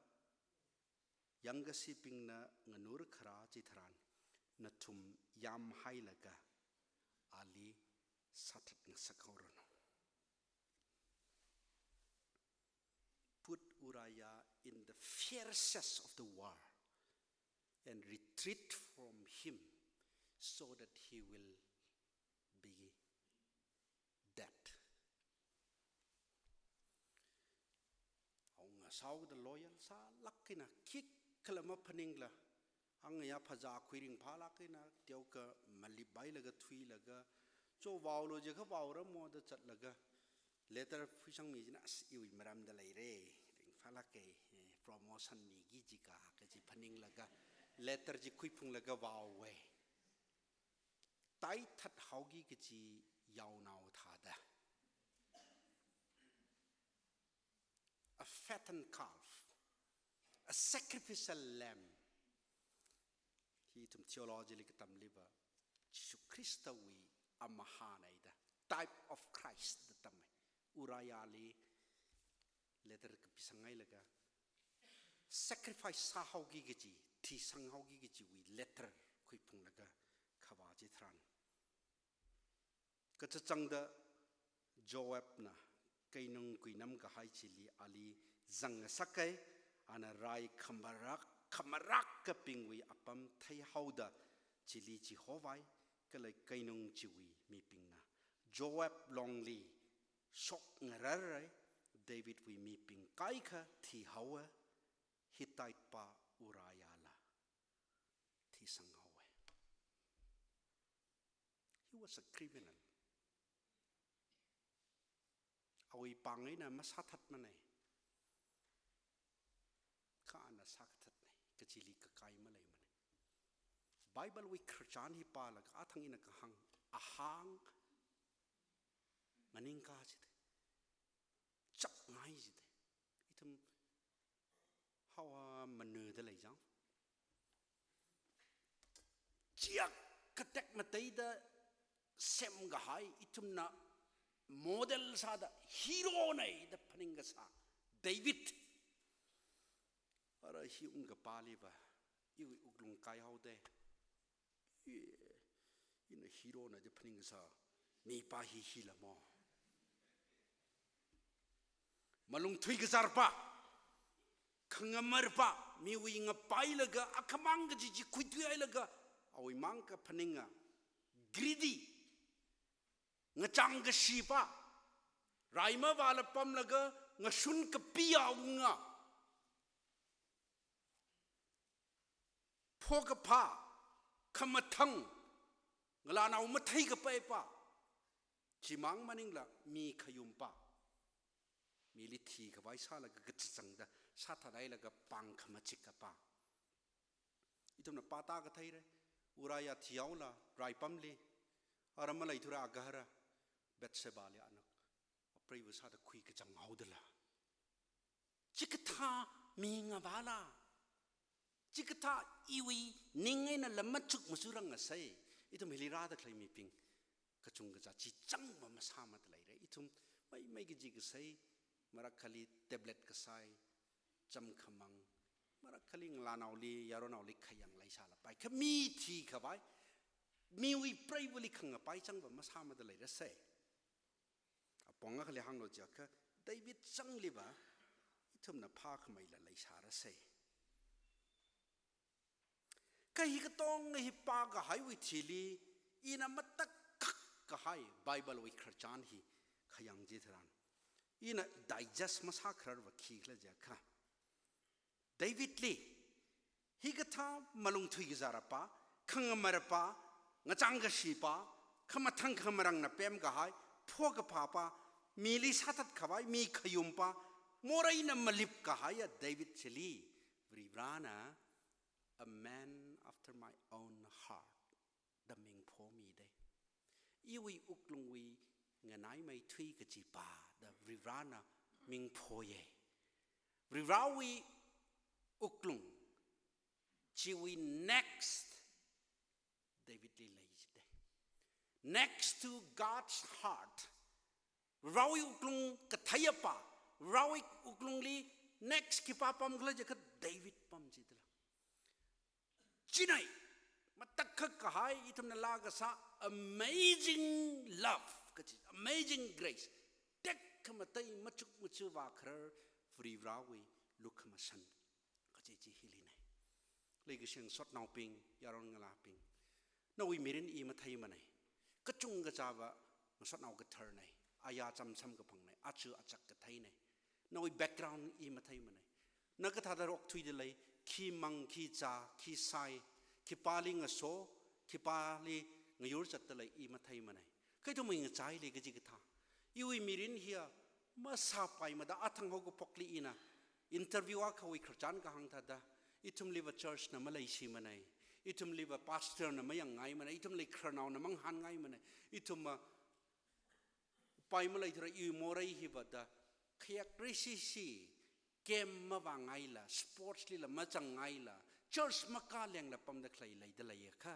yangkashibingna nganur kharā chitharan, nathum yamhailaga ali sāthatngasak haoranu. Put Uriah in the fiercest of the war and retreat from him so that he will be dead. Awunga sāhaokada loyal sālāk eina khikhala maphaningla, angayā phazā khuiringphālāk eina, teokha malip hailaga thuilaga, cho vaolu jiakha vaora mo da zatlaga, letter phuisangmi china, as iwui maramda leira, ringphālāka, eh, promotion miki jika, kaji phaninglaga, letter chi khuiphunglaga vaowa. Taithat haoki kaji yaonao thāda. A fattened calf, a sacrificial lamb. Hi ithum theology li katamliva, Jishu Khristawui amahāna da, type of Christ da tammi. Uriahli letter kapisang hailaga, sacrifice sāhaoki kaji, thisang haoki kajiwui letter khuiphunglaga khavā chitharan. Kachangda Joabna keinung kuinam kahai chili ali zangngasak kai, ana rai khamarak, khamarak kapingwui apam theihaoda chili chihovai, kala keinung chiwui mibingna Joab longli shokngarar rai, Davidwui mibing kaikha thihaowa, Hittite pa Uriahla thisang haowa. He was a criminal. Awui pāng eina masāthatmanei. Kha ana sākathatnei. Kachili kakai maleimana. Bible wui khararchan hi pālaga athang ina kahāng, ahāng maningkā jida, chapngai jida. Ithum haowa manada lei chang. Chiak katek mataida semkahai ithumna model sāda hero nei da phaning kasā David. Ara hi ungkapāliva, iwui wuklung kaihaoda. Ye, ina hero na da phaning kasā mipā hi hila mo. Malung thuikazarpa, khangamarpa, miwui ngapailaga, akhamang kaji chi khuithuihailaga, awui mang kaphaninga, greedy, ngachang kashipa, rai mavāla pamlaga, ngashun kapiya unga. Phokapha, khamathang, ngalānao mathei kapaipa, chimang maningla mi khayumpa, mili thikhavai sālaga kachachangda, sāthathailaga pāng khamachik kapa. Ithumna pāta katheira, Uriah thihaola, raipamli, ara maleithura agahara, Bathshebali ana apreiva sāda khuikachang haodala. Chikathā mi ngavāla. Chikathā iwui ning eina lam machuk machurang ngasai. Ithum hili rāda khalei mibing kachungkha chi changva masāmada leira. Ithum maimai kaji kasai, marakhali tablet kasai, cham khamang, marakhali ngalānaoli, yaronaoli khayang leisālapai. Kha mi thikhavai, miwui preivali khangapai changva masāmada leirasai. Apong akhali hānglu jiakha, David changliva, ithumna phākhameila leisārasai. Kha hi katonga hi pākahaiwui thili, ina matakhak kahai Bible wui khararchan hi khayang chitharan, ina digest masākhararva khikhala jiakha, Davidli, hikathā malung thuikazarpa, khangamarpa, ngachang kashipa, khamathang khamarangna pemkahai, phokaphapa, mili sāthatkhavai, mi khayumpa, moreina malipkahaiya David chili, Varivarana, "A man after my own heart," da ming phomida. Iwui wuklungwui nganaimeithui kajipa da Varivarana ming phoya. Varivarawui wuklung chiwui next Davidli leida. Next to God's heart, Varivarawui wuklung katheiapa, Varivarawui wuklungli next khipā pamkhala jiakha David pam jidala. Chinai, matakhak kahai ithumna laa kasā amazing love kaji, amazing grace. Tekhamatei machuk machu vākharar Varivarawui lukhamashan kaji chi hilinai. Leikashi ngasotnaobing, yaron ngalābing, nawui mirin i matheimanai. Kachungkha chāva ngasotnao katharnai. Aya chamsam kaphangnai, achu achak katheinai. Nawui background i matheimanai. Na kathāda okthuida lei, khi mang, khi chā, khi sai, khipāli ngaso, khipāli ngayur zatda lei i matheimanai. Kha ithumwui ngachaili kachikathā, iwui mirin hiya masāpaimada athang haokaphokli ina interview akhawui khararchan kahāng thāda, ithumliva church na maleishimanai, ithumliva pastor na mayangngaimana, ithumli khararnaona manghānngaimana, ithumva upai maleithura iwui morei hiva da, khayak rishishi, game mavāngaila, sports lila mazangngaila, Church makālengla pamda khalei leida leiakha,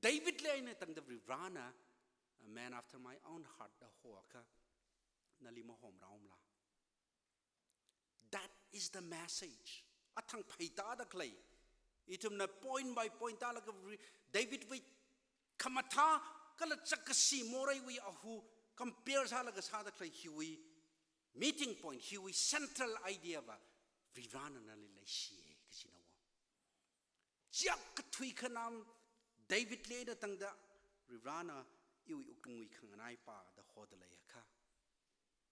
Davidli eina tangda Varivarana, "A man after my own heart" da hoakha, nali mahomrāumala? That is the message. Athang phei tāda khalei. Ithumna point by point tālaga Vari-, Davidwui khamathā kala chākashi moreiwui ahu compare sālaga sāda khalei hiwui meeting point, hiwui central idea va Varivarana nali leishiya kajina wo. Chiak kathui khanam Davidli eina tangda Varivarana iwui wuklungwui khanganaipa da hoda leiakha,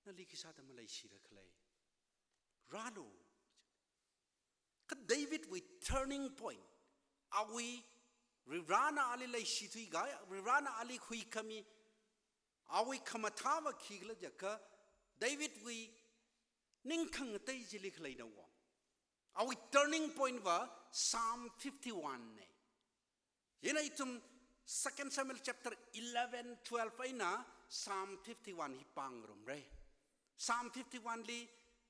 nali khisāda maleishira khalei? Rālu. Kha Davidwui turning point, awui Varivarana ali leishithuikahai, Varivarana ali huikhami, awui khamathāva khikhala jiakha, Davidwui ning khangatei chili khaleina wo. Awui turning point va Psalm fifty-one na. Chieina ithum Second Samuel chapter eleven, twelve eina Psalm fifty-one hi pāngarumra. Psalm fifty-one li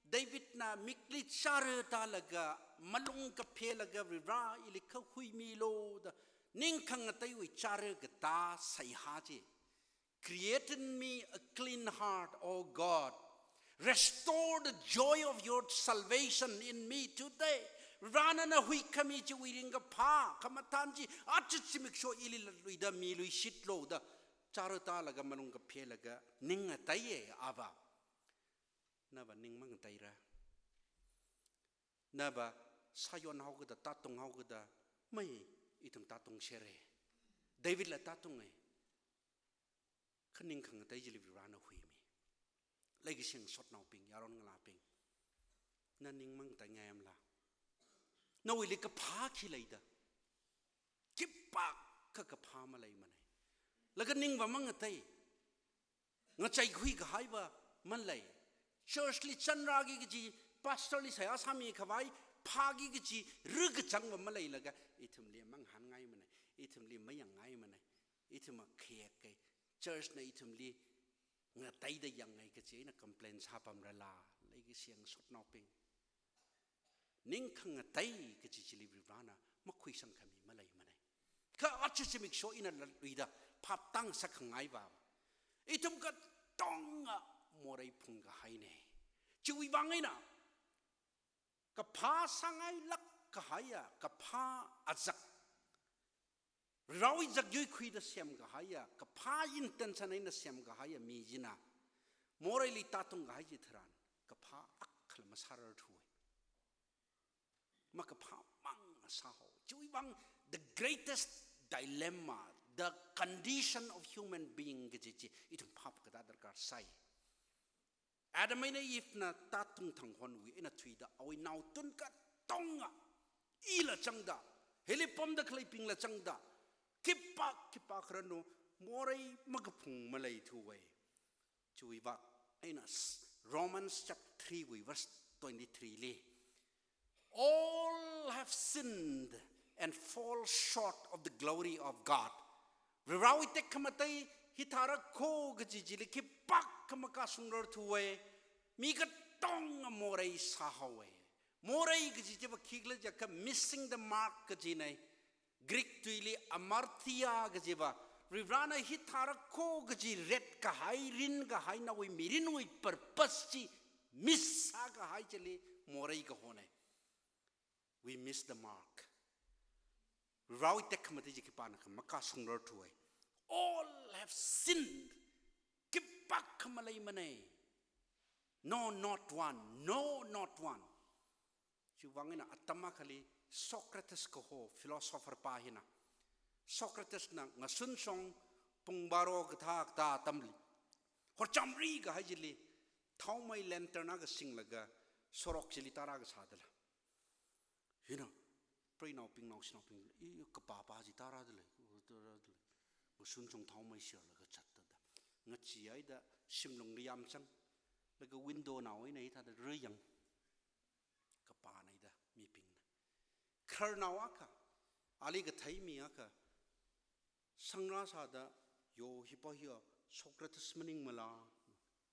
Davidna mikli chara tālaga, malung kaphelaga, "Varivara, ili kha huimilu" da ning khangateiwui chara katā seihā chi. "Create in me a clean heart, O God. Restore the joy of your salvation in me today." Varivara nana huikhami chiwui ringkaphā, khamathān chi aja zimiksho ili latluida miluishitlu da chara tālaga, malung kaphelaga ning ngateiya, Avā. Nava ning mangateira. Nava sāyon haokida, tātung haokida, mai ithum tātungsera. Davidla tātunga. Kha ning khangatei chili Varivarana huimi. Leikashi ngasotnaobing, yaron ngalābing, na ning mangateingaimala? Nawuili kaphā khi leida? Khipākha kaphā maleimana. Laga ningva mangatei. Ngacheikhui kahaiva malei. Church li chanrāki kaji, pastor li seihā sāmi khavai phāki kaji rikachangva maleilaga, ithumli mangahānngaimana, ithumli mayangngaimana, ithum akhe ke, church na ithumli ngateida yangngai kaji eina complain sāpamrala? Leikashi ngasotnaobing, ning khangatei kaji chili Varivarana makhuisangkhami maleimana. Kha aja zimiksho ina latluida phap tāngasak khangaiva, ithum katonga morei phungkahaina. Chiwui vang eina kaphā sāngailāk kahaiya, kaphā azak, Varivarawui zak yuikhuida semkahaiya, kaphā intention eina semkahaiya mi china moreili tātung kahai chitharan kaphā akhala masārarthuwa. Makaphā mang masāhao. Chiwui vang the greatest dilemma, the condition of human being kaji chi ithum phap katā darkar sai. Adam eina Eve na tātung thang honwui eina thuida, awui naotun katonga, ila zangda, hili pamda khaleibingla zangda, khipā, khipā kharanu, morei makaphung maleithuwa. Chiwui vang eina s-, Romans chapter three wui verse twenty-three li, "All have sinned and fall short of the glory of God." Varivarawui tekhamatei hithāra kho kaji chili khipākha makāsungrarthuwa, mi katonga morei sāhaowa. Morei kaji chiva khikhala jiakha missing the mark kajina. Greek tuili amartia kajiva, Varivarana hithāra kho kaji ret kahai, rin kahai, nawui mirinwui purpose chi miss sākahai chili morei kahona. We miss the mark. Varivarawui tekhamatei chi khipānakha makāsungrarthuwa. All have sinned. Khipākha maleimana. No, not one. No, not one. Chiwui vang eina atam akhali Socrates kaho philosopher pā hina, Socrates na ngasunshong pung baro kathā kathā atamli, horchamri kahai chili thaomei lantern akha singlaga sorok chili tārākasā dala. Hina, preinaobing, naoshinaobing, i kapāpā chi tārāda lei, tārāda lei. Ngasunshong thaomei sirlaga zatda da, ngachee haida shimlungli yamchang, laga window nao eina hithāda riyang. Kapāna da mibingna. Khararnao akha, ali kathei mi akha, sangrāsāda, "Yo, hipā hiya Socrates maningmala?"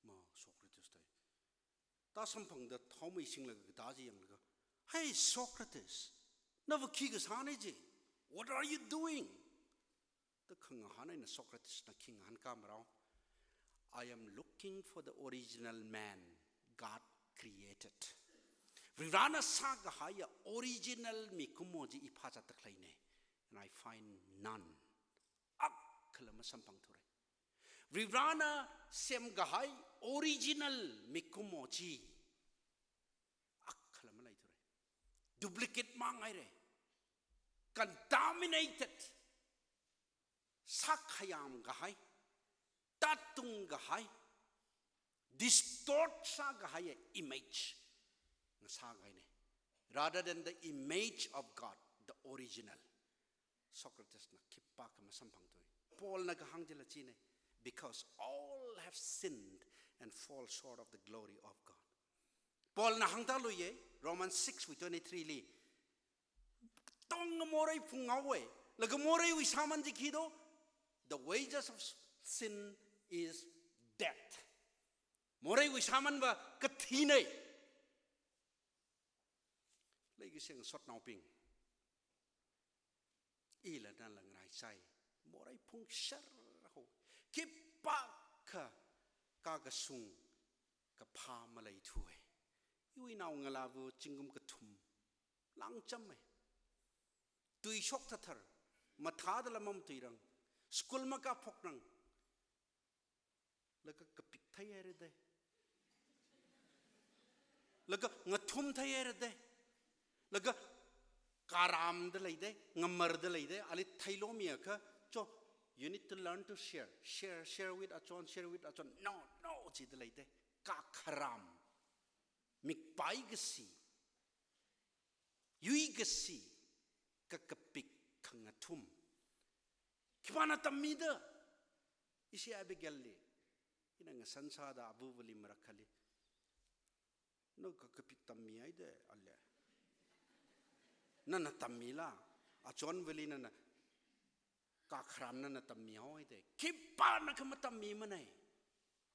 "Ma, Socrates da." Tāsamphangda thaomei singlaga katā chi yanglaga, "Hey, Socrates, Nava khi kasāna ji? What are you doing? Da khangahān eina Socrates na khi ngahānkā marao? "I am looking for the original man God created." Varivarana sākahaiya original mikumo chi i phāzatda khaleina. And I find none. Akhala masamphangthura. Varivarana semkahai original mikumo chi akhala maleithura. Duplicate mang haira. Contaminated. Sākhayam kahai, tatung kahai, distort sākahai image ngasākahaina, rather than the image of God, the original. Socrates na khipākha masamphangthui. Paul na kahāng chila china, "Because all have sinned and fall short of the glory of God." Paul na hāngda leiya, Romans six wui twenty-three li, "Tong morei phunghaowa, laga moreiwui sāman chi khi do? The wages of sin is death." Moreiwui sāmanva kathina. Leikashi ngasotnaobing, ila nala ngaraichai, morei phungshar haowa. Khipākha kakashung kaphā maleithuwa. Iwui naongalāva zingkum kathum lāngchama. Tui shokthāthar, mathāda lamam tuirang, school makāphokrang, laga kapik theihaira da, laga ngathum theihaira da, laga karamda lei da, ngamarda lei da, ali theilomiakha, "Cho, you need to learn to share. Share, share with achon, share with achon." "No, no," jida lei da. Kakharam, mikpai kashi, yui kashi, kakapik, khangathum. Khipāna tammida? Ishi Abigail li ina ngasan sāda avavali marakhali, "Na kakapik tammihaida, ale. Nana tammila, achonvali nana, kakharam nana tammihaowa da. Khipānakha matammimanei.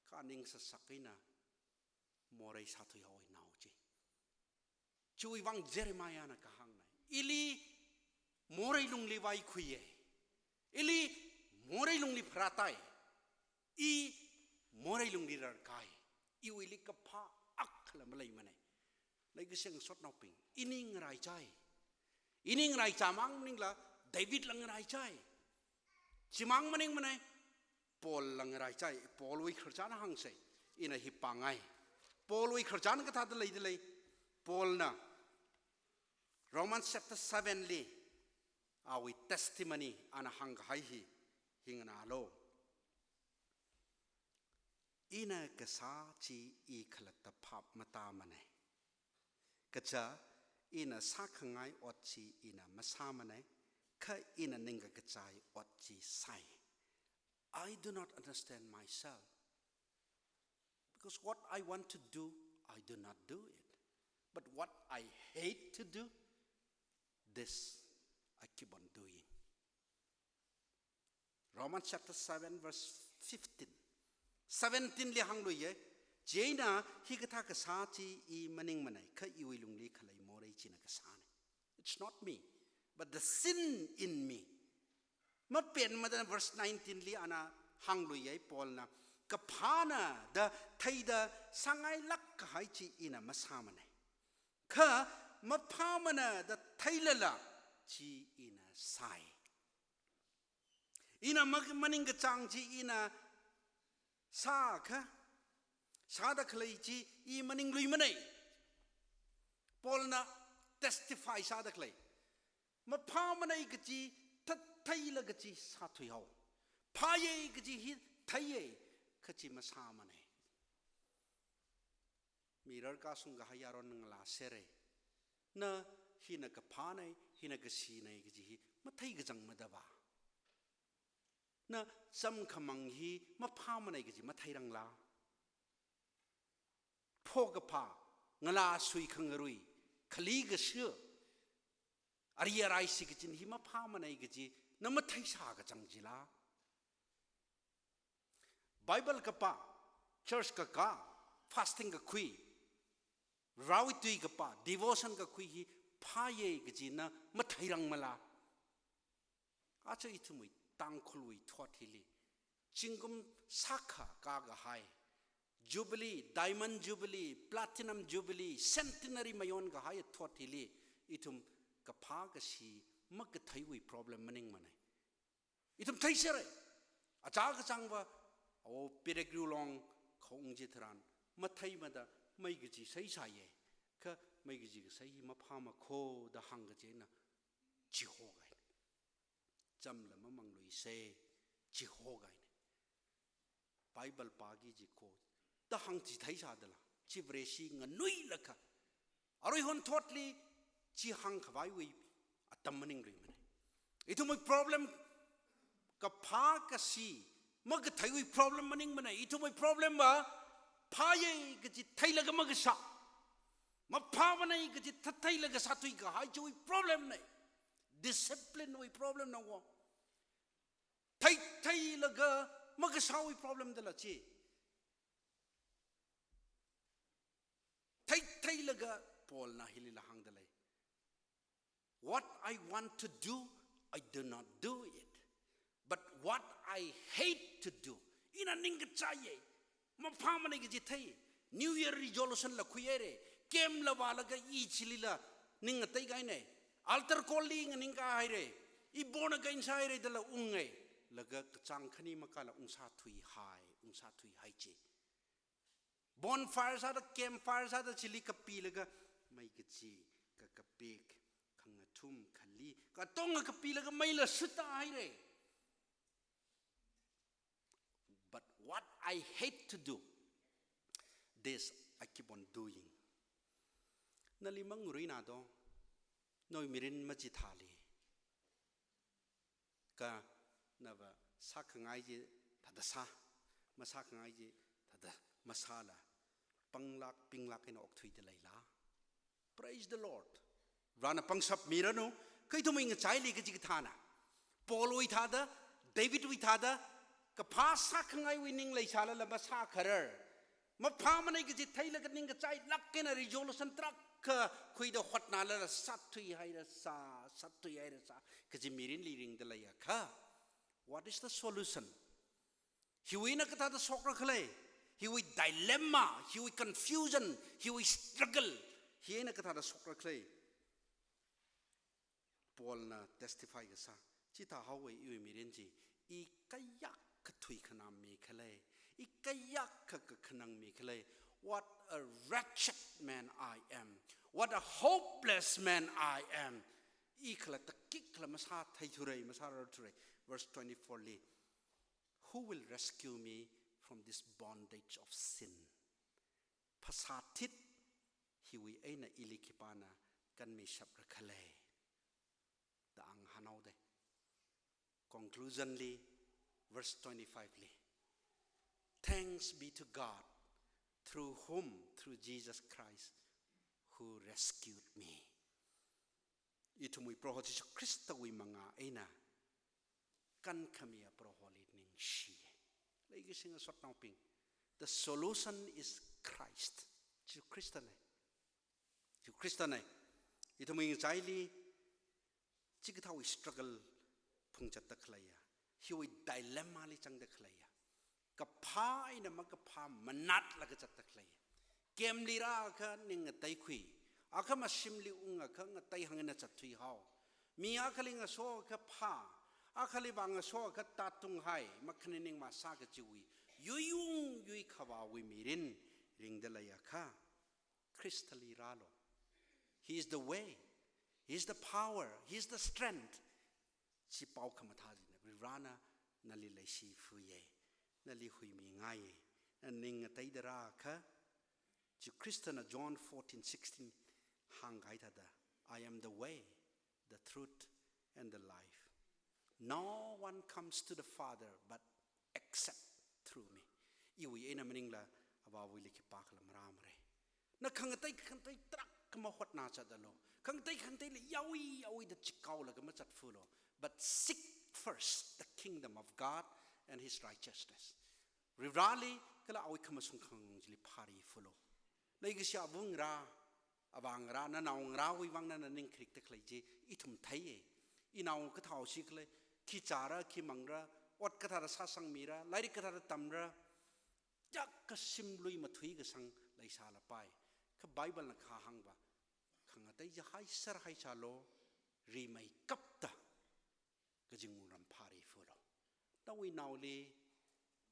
Kha ningsasak eina morei sāthuihaowa nao," ji. Chiwui vang Jeremiah na kahāngna, "Ili morei lungli vaikhuiya. Ili morei lungli pharātai. I morei lungli rarkāi. Iwuili kaphā akhala maleimanei." Leikashi ngasotnaobing, ini ngaraichai. Ini ngaraichāmang maningla, David la ngaraichai. Chimang maningmanei, Paul la ngaraichai. Paul wui khararchan hāngsa. Ina hi pāngai. Paul wui khararchan kathāda leida lei? Paul na Romans chapter seven li awui testimony ana hāngkahai hi, hi nganālu. "Ina kasā chi i khalatta phap matāmanei. Kaja ina sākhangai ot chi ina masāmanei, kha ina ningkakachai ot chi sāi. I do not understand myself. Because what I want to do, I do not do it. But what I hate to do, this I keep on doing." Romans chapter seven verse fifteen. Seventeen li hāngluiya, "Chieina hikathā kasā chi i maningmanei, kha iwui lungli khalei morei china kasānei. It's not me, but the sin in me." Mapenmada verse nineteen li ana hāngluiya Paul na, "Kaphāna da theida sāngailāk kahai chi ina masāmanei. Kha maphāmana da theilala chi ina sāi. Ina ma-, maningkachāng chi ina sākha, sāda khalei chi i maningluimanei." Paul na testify sāda khalei. Maphāmanei kaji, thatheilaga chi sāthuihao. Phāya kaji hi theiya, kha chi masāmanei. Mi rarkashung kahai yaron ngalāsera. Na hina kaphānei, hina kashinei kaji hi mathei kachang madava? Na samkhamang hi maphāmanei kaji matheirangla? Phokaphā, ngalāsui khangarui, khali kashi, ari arai shikachin hi maphāmanei kaji na matheisā kachang jila? Bible kapā, church kakā, fasting kakhui, Varewui tui kapā, devotion kakhui hi phāya kajina matheirangmala? Aja ithumwui Tangkhulwui thot hili, zingkum shākha kākahai Jubilee, Diamond Jubilee, Platinum Jubilee, Centenary mayonkahai thot hili, ithum kaphā kashi makatheiwui problem maningmana. Ithum theisera. Achā kachāngva, o Pettigrew Long khaung chitharan, matheimada mei kaji seisāya. Kha mei kaji kasei hi maphāmakho da hāngkaji eina chihokahaina. Chamla mamangluisa, chihokahaina. Bible pāki jikho da hāngchitheisādala, chi Vareshi nganuilakha, aruihon thotli chi hāngkhavaiwui atam maningluimana. Ithumwui problem kaphā kashi makatheiwui problem maningmana. Ithumwui problemva phāya kaji theilaga makasā, maphāmana kaji thatheilaga sāthuikahai chiwui problemna. Discipline wui problemna wo. Theitheilaga makasāwui problem dala chi. Theitheilaga Paulna hilila hāngdalei. What I want to do, I do not do it. But what I hate to do, ina ningkachaiya, maphāmana kaji thei. New Year resolution la khuihaira. Camp la vālaga i chilila ning ngateikahaina. Altar call li nganingkahaira. I born again sāhaira dala ungngai. Laga kachāng khani makāla ungsāthuihai, ungsāthuihai chi. Bonfire sāda, campfire sāda chili kapilaga, mei kachi, kakapik, khangathum, khali, katonga kapilaga meila shuthaira. But what I hate to do, this I keep on doing. Nali mangaruina do, nawui mirin machithāli. Kha nava sākhangai chi thāda sā, masākhangai chi thāda masāla, panglāk pinglāk eina okthuida leila? Praise the Lord. Varena pangshap miranu, kha ithumwui ngachaili kachi kathāna. Paulwui thāda, Davidwui thāda, kaphā sākhangaiwui ning leisālala masākharar. Maphāmana kaji theilaga ningkachailāk eina resolution tarākha khuida hotnālala sāthuihaira sā, sāthuihaira sā, kaji mirinli ringda leiakha, what is the solution? Hiwui eina kathāda shokra khala? Hiwui dilemma, hiwui confusion, hiwui struggle, hi eina kathāda shokra khala? Paulna testify kasā, chithāhaowa iwui mirin chi, i kayākha thuikhanang mi khala, i kayākha kakhanang mi khala, what a wretched man I am, what a hopeless man I am. I khalatta khikhala masātheithura, masārarthura. Verse twenty-four li, "Who will rescue me from this bondage of sin?" Phasā thit hiwui eina ili khipāna kanmishapra khala? Da hānghaoda. Conclusion li, verse twenty-five li, "Thanks be to God, through whom, through Jesus Christ, who rescued me." Ithumwui Proho Jesu Khristawui mangā eina kankhamiya Proholi ningshi. Leikashi ngasotnaobing, the solution is Christ. Jesu Khristana. Jesu Khristana. Ithumwui ngachaili chikathāwui struggle phungzatta khaleiya, hiwui dilemma li zangda khaleiya, kaphā eina makaphā manatlaga zatta khaleiya. Camp li rākha ning ngateikhui, akha mashimli ungakha ngatei hāngna zatthuihao. Mi akhali ngasoakha phā, akhali vāngasoakha tātunghai, makhaning ningmāsā kachiwui yuiyung yuikhavāwui mirin ringda leiakha, Khristali rālu. He is the way. He is the power. He is the strength. Chi pao khamathā china, Varena nali leishifuiya, nali huimingaiya. Na ning ngateida rākha, Jesu Khristana John fourteen sixteen hāngkahai thāda, "I am the way, the truth, and the life. No one comes to the Father but except through me." Iwui eina maningla Avāwuili khipākhala marāmara. Na khangatei khangatei tarākha mahotnā zatdalu. Khangatei khangateili yaoi yaoida chikaolaga mazatfulu. But seek first the kingdom of God and his righteousness. Vareli kala awui khamashung khanganong chili phārifulu. Leikashi avāngarā, Avāngarā, nanao ngarāwui vang nana ning kharikta khalei chi ithum theiya. Inao kathāhaosi khala, khi chāra, khi mangra, ot kathāda sāsangmira, lairik kathāda tamra, chiyākha shim lui mathui kasang leisālapai. Kha Bible na kahāngva, khangatei chi haisar haisālu, rimeikapta kazing wungram phārifalu. Nawui naoli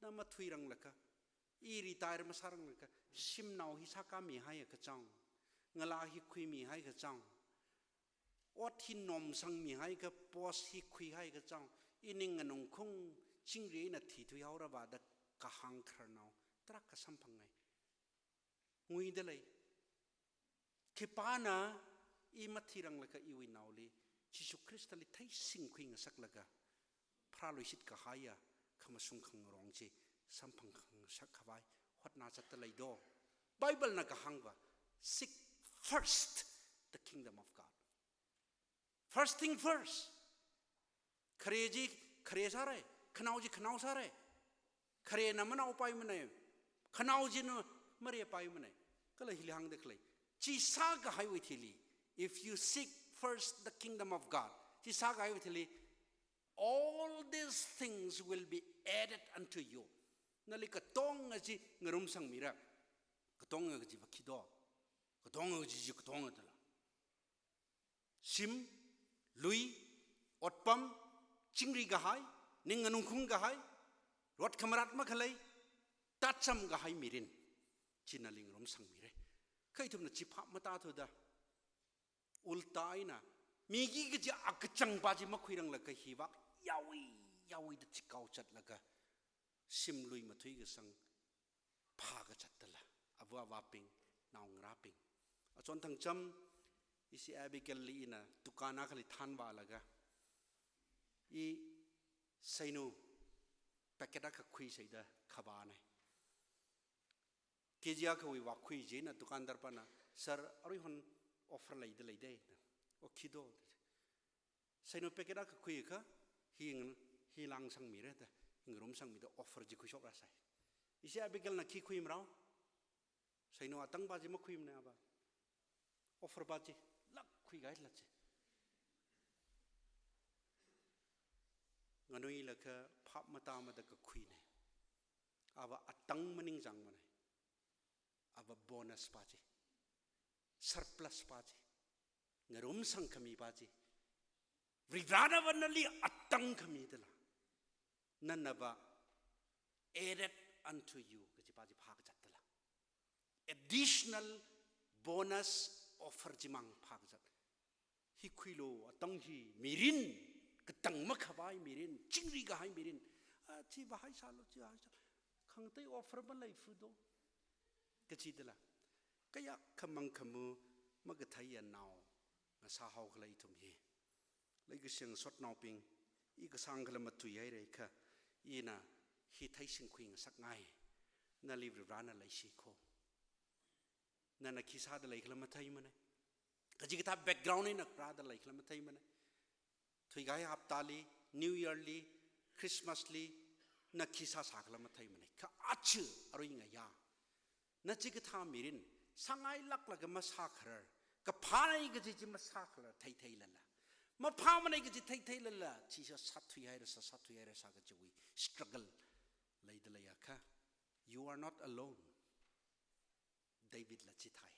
na mathuiranglakha, i retire masāranglakha, shimnao hi sākāmihaiakha chang, ngalā hi khuimihaiakha chang, ot hi nomsangmihaiakha, post hi khuihaiakha chang, i ning nganungkhaung, chingri eina thithuihaora va da kahāng khararnao tarākha samphangngai. Nguida lei. Khipāna i mathiranglakha iwui naoli Jishu Khristali theishingkhui ngasaklaga, pharāluishit kahaiya khamashung khangarong chi samphang khangasak khavai hotnā zatda lei do. Bible na kahāngva, "Seek first the kingdom of God." First thing first. Khare chi khare sāra, khanao chi khanao sāra. Kharena manaopaimana, khanao china marepaimana. Kala hili hāngda khalei, chi sākahaiwui thili, if you seek first the kingdom of God, chi sākahaiwui thili, "All these things will be added unto you." Nali katonga chi ngarumsangmira. Katonga kajiva khi do? Katonga kaji chi katonga dala. Shim, lui, otpam, chingri kahai, ning nganungkhaung kahai, rot khamarat makhalei, tatcham kahai mirin, china ngarumsangmira. Kha ithumna chi phap matāthuda, ulta eina, miki kaji akachangpa chi makhuiranglakha hi vak yaoi, yaoida chikao zatlaga, shim lui mathui kasang phākazat dala, ava avābing, naongarābing. Achon thangcham, ishi Abigail li ina dukan akhali thanvālaga, i seinu packet akha khuisa da khavāna. K G akhawui vākhui china dukandar pana, "Sir, aruihon offer leida lei de." "O khi do?" Seinu packet akha khuiakha, hi ngan-, hi langsangmira da, hi ngarumsangmida offer chi khuishokrasai. Ishi Abigail na khi khuimarao? Seinu atangpa chi makhuimana ava. Offer pa chi lāk khuikahaila chi. Nganuilakha phap matāmada kakhuina. Ava atang maningchāngmana. Ava bonus pa chi, surplus pa chi, ngarumsangkhami pa chi, Varivarana va nali atang khami dala, nana va added unto you kaji pa chi phākazat dala. Additional bonus offer chimang phākazat. Hi khuilu, atang hi mirin, katang makhavai mirin, chingri kahai mirin. A, chi vāhaisālu, chi vāhaisālu. Khangatei offer maleiphu do. Kaji dala. Kayākha mangkhamu makatheiya nao ngasāhao khalei ithum hi. Leikashiya ngasotnaobing, i kasāngkhala matuihaira kha, ina hi theishingkhui ngasakngai. Nali Varivarana leishi kho. Nana khi sāda leikhala matheimana. Kachikathā background eina rāda leikhala matheimana. Thuikahai haptali, New Year li, Christmas li, na khi sāsākhala matheimana. Kha aja arui ngayā, na chikathā mirin, sāngailāklaga masākharar, kaphānei kaji chi masākharar, theitheilala, maphāmanei kaji theitheilala, chi sā sāthuihairasa, sāthuihairasa kajiwui struggle leida leiakha, you are not alone. David la chithāi,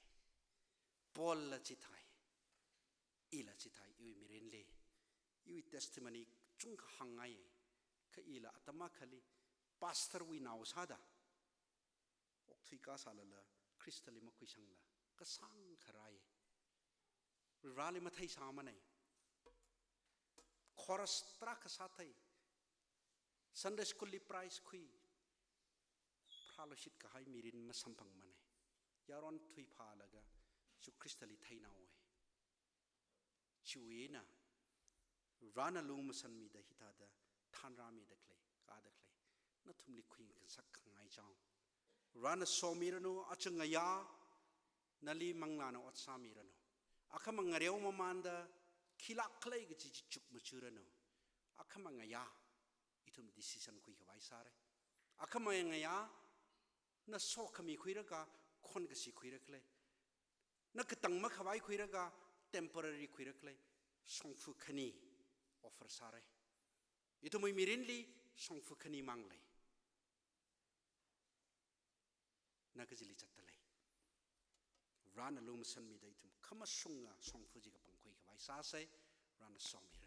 Paul la chithāi, ila chithāi, iwui mirinli, iwui testimony chungkha hāngngai, kha ila atam akhali, pastor wui nao sāda, okthui kasālala, Khristali makhuisangla, kasāngkha rāi. Varivarali matheisāmanei. Chorus tarākha sāthei. Sunday school li prize khui. Pharāluishit kahai mirin masamphangmanei. Yaron thuiphālaga Jesu Khristali theinaowei. Chiwui eina, Varena lung masanmida hithāda, thanrāmida khalei, kāda khalei, nathumli khuingasak khangai chang. Varena somiranu, aja ngayā, nali manglāna ot sāmiranu. Akhama ngareo mamanda, khilāk khalei kaji chi chukmajāranu. Akhama ngayā, ithum decision khuikhavai sāra. Akhama ngayā, na sokhami khuiraka, khon kasi khuira khalei. Na katang makhavai khuilaga temporary khuilakha lei, shongfa khani offer sāra. Ithumwui mirinli shongfa khani mang lei. Na kachili zatda lei. Varena lumashanmida ithum khamashunga shongfa chi kapangkhui khavai sāsa, Varena somira.